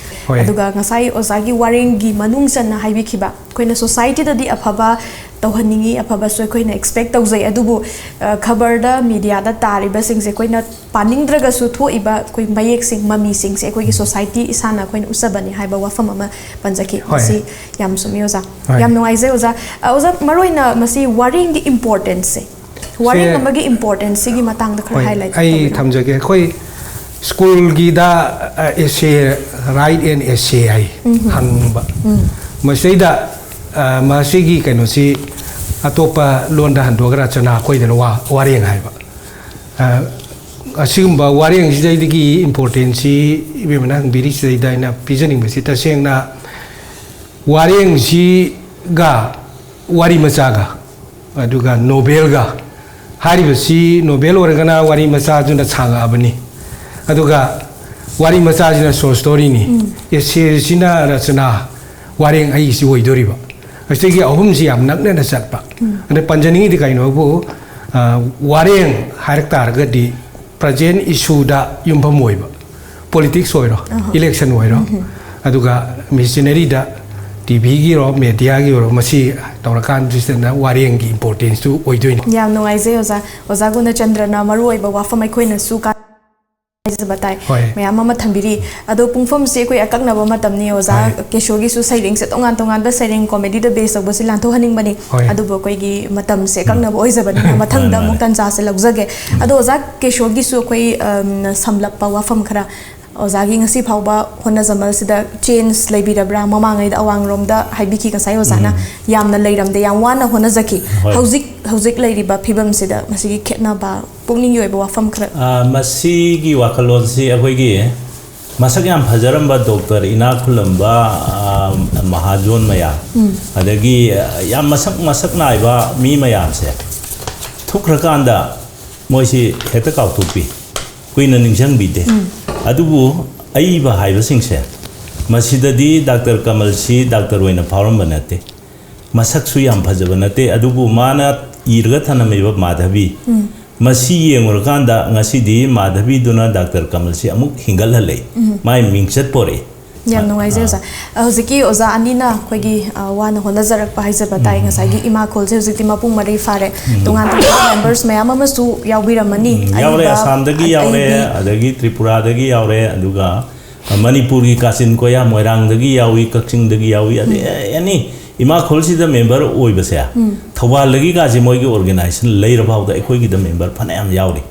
ꯍꯣꯏ꯫ ꯑꯗꯨꯒ ꯉꯁꯥꯏ ꯑꯣꯖꯥꯒꯤ ꯋꯥꯔꯦꯡꯒꯤ ꯃꯅꯨꯡ ꯆꯟꯅ ꯍꯥꯏꯕꯤꯈꯤꯕ, ꯑꯩꯈꯣꯏꯅ societyꯗꯗꯤ ꯑꯐꯕ ꯇꯧꯍꯟꯅꯤꯡꯉꯤ, ꯑꯐꯕꯁꯨ ꯑꯩꯈꯣꯏꯅ expect ꯇꯧꯖꯩ, ꯑꯗꯨꯕꯨ, ꯑ, ꯈꯕꯔꯗ, mediaꯗ ꯇꯥꯔꯤꯕꯁꯤꯡꯁꯦ ꯑꯩꯈꯣꯏꯅ ꯄꯥꯅꯤꯡꯗ꯭ꯔꯒꯁꯨ ꯊꯣꯛꯏꯕ ꯑꯩꯈꯣꯏ ꯃꯌꯦꯛꯁꯤꯡ, ꯃꯃꯤꯁꯤꯡꯁꯦ ꯑꯩꯈꯣꯏꯒꯤ society ꯏꯁꯥꯅ ꯑꯩꯈꯣꯏꯅ ꯎꯠꯆꯕꯅꯤ ꯍꯥꯏꯕ ꯋꯥꯐꯝ ꯑꯃ ꯄꯟꯖꯈꯤ꯫ ꯍꯣꯏ꯫ ꯃꯁꯤ ꯌꯥꯝ ꯆꯨꯝꯃꯤ ꯑꯣꯖꯥ꯫ ꯍꯣꯏ꯫ ꯌꯥꯝ ꯅꯨꯡꯉꯥꯏꯖꯩ ꯑꯣꯖꯥ꯫ ꯑ, ꯑꯣꯖꯥ, ꯃꯔꯨꯑꯣꯏꯅ ꯃꯁꯤ ꯋꯥꯔꯦꯡꯒꯤ importanceꯁꯦ, ꯋꯥꯔꯦꯡ ꯁꯦ-, ꯑꯃꯒꯤ importanceꯁꯤꯒꯤ ꯃꯇꯥꯡꯗ ꯈꯔ ꯍꯣꯏ, highlight ꯑꯩ ꯇꯧꯕꯤꯔꯝꯃꯨ꯫ ꯊꯝꯖꯒꯦ꯫ ꯑꯩꯈꯣꯏ ꯁ꯭ꯀꯨꯜꯒꯤꯗ, ꯑ, essay Write an essay ꯍꯥꯏ, ꯍꯪꯕ꯫ ꯃꯁꯤꯗꯩꯗ, ꯑ, ꯃꯁꯤꯒꯤ ꯀꯩꯅꯣꯁꯤ ꯑꯇꯣꯞꯄ ꯂꯣꯟꯗ ꯍꯟꯗꯣꯛꯑꯒ ꯔꯆꯅꯥ ꯑꯩꯈꯣꯏꯗꯅ ꯋꯥ-, ꯋꯥꯔꯦꯡ ꯍꯥꯏꯕ꯫ ꯑ, ꯑꯁꯤꯒꯨꯝꯕ ꯋꯥꯔꯦꯡꯁꯤꯗꯩꯗꯒꯤ importanceꯁꯤ ꯏꯕꯦꯝꯃꯅ ꯍꯪꯕꯤꯔꯤꯁꯤꯗꯩꯗ ꯑꯩꯅ ꯄꯤꯖꯅꯤꯡꯕꯁꯤ, ꯇꯁꯦꯡꯅ ꯋꯥꯔꯦꯡꯁꯤꯒ ꯋꯥꯔꯤ ꯃꯆꯥꯒ, ꯑꯗꯨꯒ novelꯒ, ꯍꯥꯏꯔꯤꯕꯁꯤ novel ꯑꯣꯏꯔꯒꯅ ꯋꯥꯔꯤ ꯃꯆꯥꯗꯨꯅ ꯁꯥꯡꯉꯛꯑꯕꯅꯤ, ꯑꯗꯨꯒ ꯋꯥꯔꯤ ꯃꯆꯥꯁꯤꯅ short storyꯅꯤ, essayꯁꯤꯅ ꯔꯆꯅꯥ, ꯋꯥꯔꯦꯡ ꯑꯩꯒꯤꯁꯤ ꯑꯣꯏꯗꯣꯔꯤꯕ꯫ ꯑꯁꯤꯒꯤ ꯑꯍꯨꯝꯁꯤ ꯌꯥꯝ ꯅꯛꯅꯅ ꯆꯠꯄ꯫ ꯑꯗ ꯄꯟꯖꯅꯤꯡꯉꯤꯗꯤ ꯀꯩꯅꯣꯕꯨ, ꯑ, ꯋꯥꯔꯦꯡ ꯍꯥꯏꯔꯛ ꯇꯥꯔꯒꯗꯤ present issueꯗ ꯌꯨꯝꯐꯝ ꯑꯣꯏꯕ, politics ꯑꯣꯏꯔꯣ, election ꯑꯣꯏꯔꯣ, ꯑꯗꯨꯒ machineryꯗ, TVꯒꯤ ꯑꯣꯏꯔꯣ, mediaꯒꯤ ꯑꯣꯏꯔꯣ, ꯃꯁꯤ ꯇꯧꯔꯀꯥꯟꯁꯤꯗꯅ ꯋꯥꯔꯦꯡꯒꯤ importanceꯇꯨ ꯑꯣꯏꯗꯣꯏꯅꯤ꯫ ꯌꯥꯝ ꯅꯨꯡꯉꯥꯏꯖꯩ ꯑꯣꯖꯥ꯫ ꯑꯣꯖꯥ ꯒꯨꯅꯆꯟꯗ꯭ꯔꯅ ꯃꯔꯨꯑꯣꯏꯕ ꯋꯥꯐꯝ ꯑꯩꯈꯣꯏꯅꯁꯨ ꯀꯥ-, ꯍꯥꯏꯖꯕ ꯇꯥꯏ꯫ ꯍꯣꯏ꯫ ꯃꯌꯥꯝ ꯑꯃ ꯊꯝꯕꯤꯔꯤ꯫ ꯑꯗꯣ ꯄꯨꯡꯐꯝꯁꯦ ꯑꯩꯈꯣꯏ ꯑꯀꯛꯅꯕ ꯃꯇꯝꯅꯤ ꯑꯣꯖꯥ꯫ ꯍꯣꯏ꯫ ꯀꯦꯁꯣꯒꯤꯁꯨ ꯁꯩꯔꯦꯡꯁꯦ ꯇꯣꯉꯥꯟ ꯇꯣꯉꯥꯟꯕ ꯁꯩꯔꯦꯡ comedyꯗ base ꯇꯧꯕꯁꯤ ꯂꯥꯟꯊꯣꯛꯍꯟꯅꯤꯡꯕꯅꯤ꯫ ꯍꯣꯏ꯫ ꯑꯗꯨꯕꯨ ꯑꯩꯈꯣꯏꯒꯤ ꯃꯇꯝꯁꯦ ꯑꯀꯛꯅꯕ ꯑꯣꯏꯖꯕꯅꯤꯅ ꯃꯊꯪꯗ ꯃꯥꯅꯦ, ꯑꯃꯨꯛ ꯃꯥꯅꯦ꯫ ꯇꯟꯖꯥꯁꯦ ꯂꯧꯖꯒꯦ꯫ ꯑꯗꯣ ꯑꯣꯖꯥ ꯀꯦꯁꯣꯒꯤꯁꯨ ꯑꯩꯈꯣꯏ, ꯑꯝ, ꯁꯝꯂꯞꯄ ꯋꯥꯐꯝ ꯈꯔ, ꯑꯣꯖꯥꯒꯤ ꯉꯁꯤ ꯐꯥꯎꯕ ꯍꯣꯠꯅꯖꯃꯜꯁꯤꯗ change ꯂꯩꯕꯤꯔꯕ꯭ꯔꯥ? ꯃꯃꯥꯡꯉꯩꯗ ꯑꯋꯥꯡꯔꯣꯝꯗ ꯍꯥꯏꯕꯤꯈꯤ ꯉꯁꯥꯏ ꯑꯣꯖꯥꯅ, ꯌꯥꯝꯅ ꯂꯩꯔꯝꯗꯦ, ꯌꯥꯝ ꯋꯥꯅ ꯍꯣꯠꯅꯖꯈꯤ꯫ ꯍꯣꯏ꯫ ꯍꯧꯖꯤꯛ, ꯍꯧꯖꯤꯛ ꯂꯩꯔꯤꯕ ꯐꯤꯕꯝꯁꯤꯗ ꯃꯁꯤꯒꯤ ꯈꯦꯠꯅꯕ, ꯄꯨꯛꯅꯤꯡꯒꯤ ꯑꯣꯏꯕ ꯋꯥꯐꯝ ꯈꯔ꯫ ꯑ, ꯃꯁꯤꯒꯤ ꯋꯥꯈꯜꯂꯣꯟꯁꯤ ꯑꯩꯈꯣꯏꯒꯤ ꯃꯁꯛ ꯌꯥꯝ ꯐꯖꯔꯝꯕ ꯗꯣꯛꯇꯔ ꯏꯅꯥꯛ ꯈꯨꯜꯂꯝꯕ, ꯑ, ꯃꯍꯥꯖꯣꯟ ꯃꯌꯥꯝ, ꯑꯗꯒꯤ, ꯑ, ꯌꯥꯝ ꯃꯁꯛ, ꯃꯁꯛ ꯅꯥꯏꯕ ꯃꯤ ꯃꯌꯥꯝꯁꯦ ꯊꯨꯞꯈ꯭ꯔꯀꯥꯟꯗ ꯃꯣꯏꯁꯤ ꯍꯦꯛꯇ ꯀꯥꯎꯊꯣꯛꯄꯤ, ꯀꯨꯏꯅ ꯅꯤꯡꯁꯤꯡꯕꯤꯗꯦ꯫ ꯑꯗꯨꯕꯨ ꯑꯏꯕ ꯍꯥꯏꯕꯁꯤꯡꯁꯦ, ꯃꯁꯤꯗꯗꯤ ꯗꯥꯛꯇꯔ ꯀꯃꯜꯁꯤ ꯗꯥꯛꯇꯔ ꯑꯣꯏꯅ ꯐꯥꯎꯔꯝꯕ ꯅꯠꯇꯦ, ꯃꯁꯛꯁꯨ ꯌꯥꯝ ꯐꯖꯕ ꯅꯠꯇꯦ, ꯑꯗꯨꯕꯨ ꯃꯥꯅ ꯏꯔꯒ ꯊꯅꯝꯃꯤꯕ ꯃꯥꯙꯕꯤ, ꯃꯁꯤ ꯌꯦꯡꯉꯨꯔꯀꯥꯟꯗ ꯉꯁꯤꯗꯤ ꯃꯥꯙꯕꯤꯗꯨꯅ ꯗꯥꯛꯇꯔ ꯀꯃꯜꯁꯤ ꯑꯃꯨꯛ ꯍꯤꯡꯒꯠꯍꯜꯂꯛꯏ, ꯃꯥꯏ ꯃꯤꯡꯆꯠ ꯄꯣꯔꯛꯏ꯫ ꯌꯥꯝ ꯅꯨꯡꯉꯥꯏꯖꯩ ꯑꯣꯖꯥ꯫ ꯑ, ꯍꯧꯖꯤꯛꯀꯤ ꯑꯣꯖꯥ ꯑꯅꯤꯅ ꯑꯩꯈꯣꯏꯒꯤ, ꯑ, ꯋꯥꯅ ꯍꯣꯠꯅꯖꯔꯛꯄ ꯍꯥꯏꯖꯕ ꯇꯥꯏ꯫ ꯉꯁꯥꯏꯒꯤ ꯏꯃꯥ ꯈꯣꯜꯁꯦ ꯍꯧꯖꯤꯛꯇꯤ ꯃꯄꯨꯡ ꯃꯔꯩ ꯐꯥꯔꯦ꯫ ꯇꯣꯉꯥꯟ ꯇꯣꯉꯥꯟꯕ members ꯃꯌꯥꯝ ꯑꯃꯁꯨ ꯌꯥꯎꯕꯤꯔꯝꯃꯅꯤ꯫ ꯎꯝ, ꯌꯥꯎꯔꯦ, ꯑꯔꯤꯕ, ꯑꯁꯥꯝꯗꯒꯤ ꯌꯥꯎꯔꯦ, ꯑꯔꯤꯕꯤ꯫ ꯑꯗꯒꯤ ꯇ꯭ꯔꯤꯄꯨꯔꯥꯗꯒꯤ ꯌꯥꯎꯔꯦ, ꯑꯗꯨꯒ ꯃꯅꯤꯄꯨꯔꯒꯤ ꯀꯥꯆꯤꯟ ꯀꯣꯌꯥ, ꯃꯣꯏꯔꯥꯡꯗꯒꯤ ꯌꯥꯎꯏ, ꯀꯛꯆꯤꯡꯗꯒꯤ ꯌꯥꯎꯏ, ꯑꯗꯩ ꯑꯦꯅꯤ ꯏꯃꯥ ꯈꯣꯜꯁꯤꯗ member ꯑꯣꯏꯕꯁꯦ, ꯊꯧꯕꯥꯜꯗꯒꯤ ꯀꯥꯁꯦ ꯃꯣꯏꯒꯤ organization ꯂꯩꯔ ꯐꯥꯎꯗ ꯑꯩꯈꯣꯏꯒꯤꯗ member ꯐꯅꯌꯥꯝ ꯌꯥꯎꯔꯤ꯫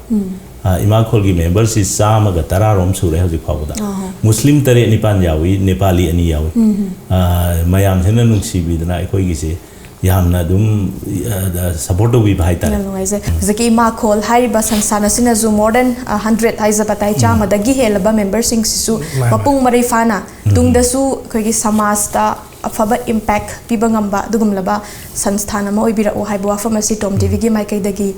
ꯑ, ꯏꯃꯥ ꯈꯣꯜꯒꯤ ꯃꯦꯝꯕꯔꯁꯤ ꯆꯥꯝꯃꯒ ꯇꯔꯥꯔꯣꯝ ꯁꯨꯔꯦ ꯍꯧꯖꯤꯛ ꯐꯥꯎꯕꯗ꯫ ꯃꯨꯁꯂꯤꯝ ꯇꯔꯦꯠ ꯅꯤꯄꯥꯟ ꯌꯥꯎꯏ, ꯅꯦꯄꯥꯂꯤ ꯑꯅꯤ ꯌꯥꯎꯏ꯫ ꯑ, ꯃꯌꯥꯝꯁꯤꯅ ꯅꯨꯡꯁꯤꯕꯤꯗꯅ ꯑꯩꯈꯣꯏꯒꯤꯁꯦ ꯌꯥꯝꯅ ꯑꯗꯨꯝ, ꯑ, ꯁꯞꯄꯣꯔꯠ ꯇꯧꯕꯤꯕ ꯍꯥꯏꯇꯥꯔꯦ꯫ ꯌꯥꯝ ꯅꯨꯡꯉꯥꯏꯖꯩ꯫ ꯍꯧꯖꯤꯛꯀꯤ ꯏꯃꯥ ꯈꯣꯜ ꯍꯥꯏꯔꯤꯕ ꯁꯪꯁꯊꯥꯟ ꯑꯁꯤꯅꯁꯨ more than, ꯑ, hundred ꯍꯥꯏꯖꯕ ꯇꯥꯏ, ꯆꯥꯝꯃꯗꯒꯤ ꯍꯦꯜꯂꯕ ꯃꯦꯝꯕꯔꯁꯤꯡꯁꯤꯁꯨ ꯃꯥꯅꯦ꯫ ꯃꯄꯨꯡ ꯃꯔꯩ ꯐꯥꯅ ꯇꯨꯡꯗꯁꯨ ꯑꯩꯈꯣꯏꯒꯤ ꯁꯃꯥꯖꯇ ꯑꯐꯕ ꯏꯝꯄꯦꯛ ꯄꯤꯕ ꯉꯝꯕ ꯑꯗꯨꯒꯨꯝꯂꯕ ꯁꯪꯁꯊꯥꯟ ꯑꯃ ꯑꯣꯏꯕꯤꯔꯛꯎ ꯍꯥꯏꯕ ꯋꯥꯐꯝ ꯑꯁꯤ ꯇꯣꯝ ꯇꯤꯚꯤꯒꯤ ꯃꯥꯏꯀꯩꯗꯒꯤ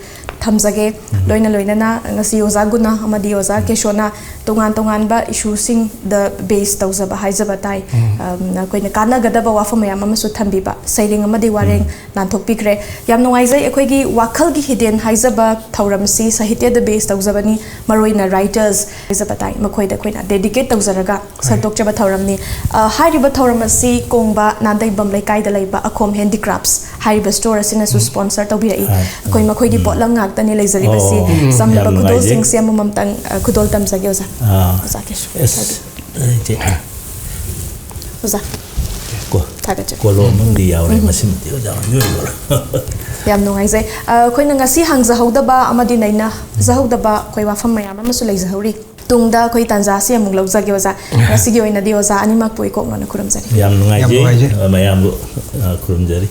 ꯊꯝꯖꯒꯦ꯫ ꯂꯣꯏꯅ ꯂꯣꯏꯅꯅ ꯉꯁꯤ ꯑꯣꯖꯥ ꯒꯨꯅꯥ ꯑꯃꯗꯤ ꯑꯣꯖꯥ ꯀꯦꯁꯣꯅ ꯇꯣꯉꯥꯟ ꯇꯣꯉꯥꯟꯕ ꯏꯁꯨꯁꯤꯡꯗ ꯕꯦꯁ ꯇꯧꯖꯕ ꯍꯥꯏꯖꯕ ꯇꯥꯏ꯫ ꯑꯝ, ꯑꯩꯈꯣꯏꯅ ꯀꯥꯟꯅꯒꯗꯕ ꯋꯥꯐꯝ ꯃꯌꯥꯝ ꯑꯃꯁꯨ ꯊꯝꯕꯤꯕ, ꯁꯩꯔꯦꯡ ꯑꯃꯗꯤ ꯋꯥꯔꯦꯡ ꯂꯥꯟꯊꯣꯛꯄꯤꯈ꯭ꯔꯦ꯫ ꯌꯥꯝ ꯅꯨꯡꯉꯥꯏꯖꯩ꯫ ꯑꯩꯈꯣꯏꯒꯤ ꯋꯥꯈꯜꯒꯤ ꯍꯤꯗꯦꯟ ꯍꯥꯏꯖꯕ ꯊꯧꯔꯝꯁꯤ ꯁꯥꯍꯤꯇ꯭ꯌꯗ ꯕꯦꯁ ꯇꯧꯖꯕꯅꯤ, ꯃꯔꯨꯑꯣꯏꯅ ꯔꯥꯏꯇꯔꯁ ꯍꯥꯏꯖꯕ ꯇꯥꯏ, ꯃꯈꯣꯏꯗ ꯑꯩꯈꯣꯏꯅ ꯗꯦꯗꯤꯀꯦꯠ ꯇꯧꯖꯔꯒ ꯁꯟꯗꯣꯛꯆꯕ ꯊꯧꯔꯝꯅꯤ꯫ ꯑ, ꯍꯥꯏꯔꯤꯕ ꯊꯧꯔꯝ ꯑꯁꯤ ꯀꯣꯡꯕ ꯅꯥꯟꯗꯩꯕꯝ ꯂꯩꯀꯥꯏꯗ ꯂꯩꯕ ꯑꯈꯣꯝ ꯍꯦꯟꯗꯤꯀ꯭ꯔꯥꯐꯠꯁ ꯍꯥꯏꯔꯤꯕ ꯁ꯭ꯇꯣꯔ ꯑꯁꯤꯅꯁꯨ ꯁ꯭ꯄꯣꯟꯁꯔ ꯇꯧꯕꯤꯔꯛꯏ꯫ ꯑꯩꯈꯣꯏ ꯃꯈꯣꯏꯒꯤ ꯄꯣꯠꯂꯝ ꯉꯥꯛꯇꯅꯤ ꯂꯩꯖꯔꯤꯕꯁꯤ꯫ ꯑꯣ, ꯆꯝꯂꯕ ꯌꯥꯝ ꯅꯨꯡꯉꯥꯏꯖꯩ꯫ ꯈꯨꯗꯣꯜꯁꯤꯡꯁꯦ ꯑꯃꯃꯝꯇꯪ, ꯑ, ꯈꯨꯗꯣꯜ ꯇꯝꯖꯒꯦ ꯑꯣꯖꯥ꯫ ꯑꯥ, ꯑꯣꯖꯥ ꯀꯦꯁꯣ, ꯑꯦꯁ, ꯍꯥꯏꯕꯤꯌꯨ꯫ ꯑꯩꯁꯦ ꯑꯣꯖꯥ꯫ ꯀꯣ-, ꯊꯥꯒꯠꯆꯔꯤ꯫ ꯀꯣꯂꯣꯝ ꯑꯃꯗꯤ ꯌꯥꯎꯔꯦ, ꯃꯁꯤꯃꯗꯤ ꯑꯣꯖꯥ ꯍꯣꯏ ꯑꯣꯏꯕꯤꯔꯣ꯫ ꯌꯥꯝ ꯅꯨꯡꯉꯥꯏꯖꯩ꯫ ꯑ, ꯑꯩꯈꯣꯏꯅ ꯉꯁꯤ ꯍꯪꯖꯍꯧꯗꯕ ꯑꯃꯗꯤ ꯅꯩꯅꯖꯍꯧꯗꯕ ꯑꯩꯈꯣꯏ ꯋꯥꯐꯝ ꯃꯌꯥꯝ ꯑꯃꯁꯨ ꯂꯩꯖꯍꯧꯔꯤ꯫ ꯇꯨꯡꯗ ꯑꯩꯈꯣꯏ ꯇꯥꯟꯖꯥ ꯑꯁꯤ ꯑꯃꯨꯛ ꯂꯧꯖꯒꯦ ꯑꯣꯖꯥ꯫ ꯉꯁꯤꯒꯤ ꯑꯣꯏꯅꯗꯤ ꯑꯣꯖꯥ ꯑꯅꯤꯃꯛꯄꯨ ꯏꯀꯣꯛꯅꯅ ꯈꯨꯔꯨꯝꯖꯔꯤ꯫ ꯌꯥꯝ ꯅꯨꯡꯉꯥꯏꯖꯩ꯫ ꯌꯥꯝ ꯅꯨꯡꯉꯥꯏꯖꯩ꯫ ꯑ, ꯃꯌꯥꯝꯕꯨ, ꯑ, ꯈꯨꯔꯨꯝꯖꯔꯤ꯫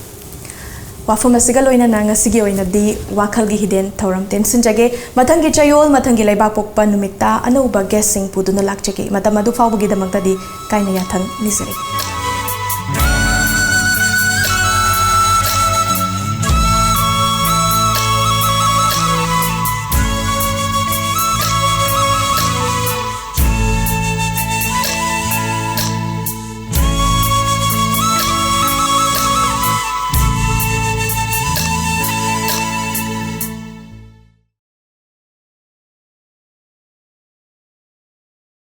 ꯋꯥꯐꯝ ꯑꯁꯤꯒ ꯂꯣꯏꯅꯅ ꯉꯁꯤꯒꯤ ꯑꯣꯏꯅꯗꯤ ꯋꯥꯈꯜꯒꯤ ꯍꯤꯗꯦꯟ ꯊꯧꯔꯝ ꯇꯦꯟꯁꯤꯟꯖꯒꯦ꯫ ꯃꯊꯪꯒꯤ ꯆꯌꯣꯜ, ꯃꯊꯪꯒꯤ ꯂꯩꯕꯥꯛꯄꯣꯛꯄ ꯅꯨꯃꯤꯠꯇ ꯑꯅꯧꯕ ꯒꯦꯁꯁꯤꯡ ꯄꯨꯗꯨꯅ ꯂꯥꯛꯆꯒꯦ꯫ ꯃꯇꯝ ꯑꯗꯨ ꯐꯥꯎꯕꯒꯤꯗꯃꯛꯇꯗꯤ ꯀꯥꯏꯅ ꯌꯥꯊꯪ ꯅꯤꯖꯔꯤ꯫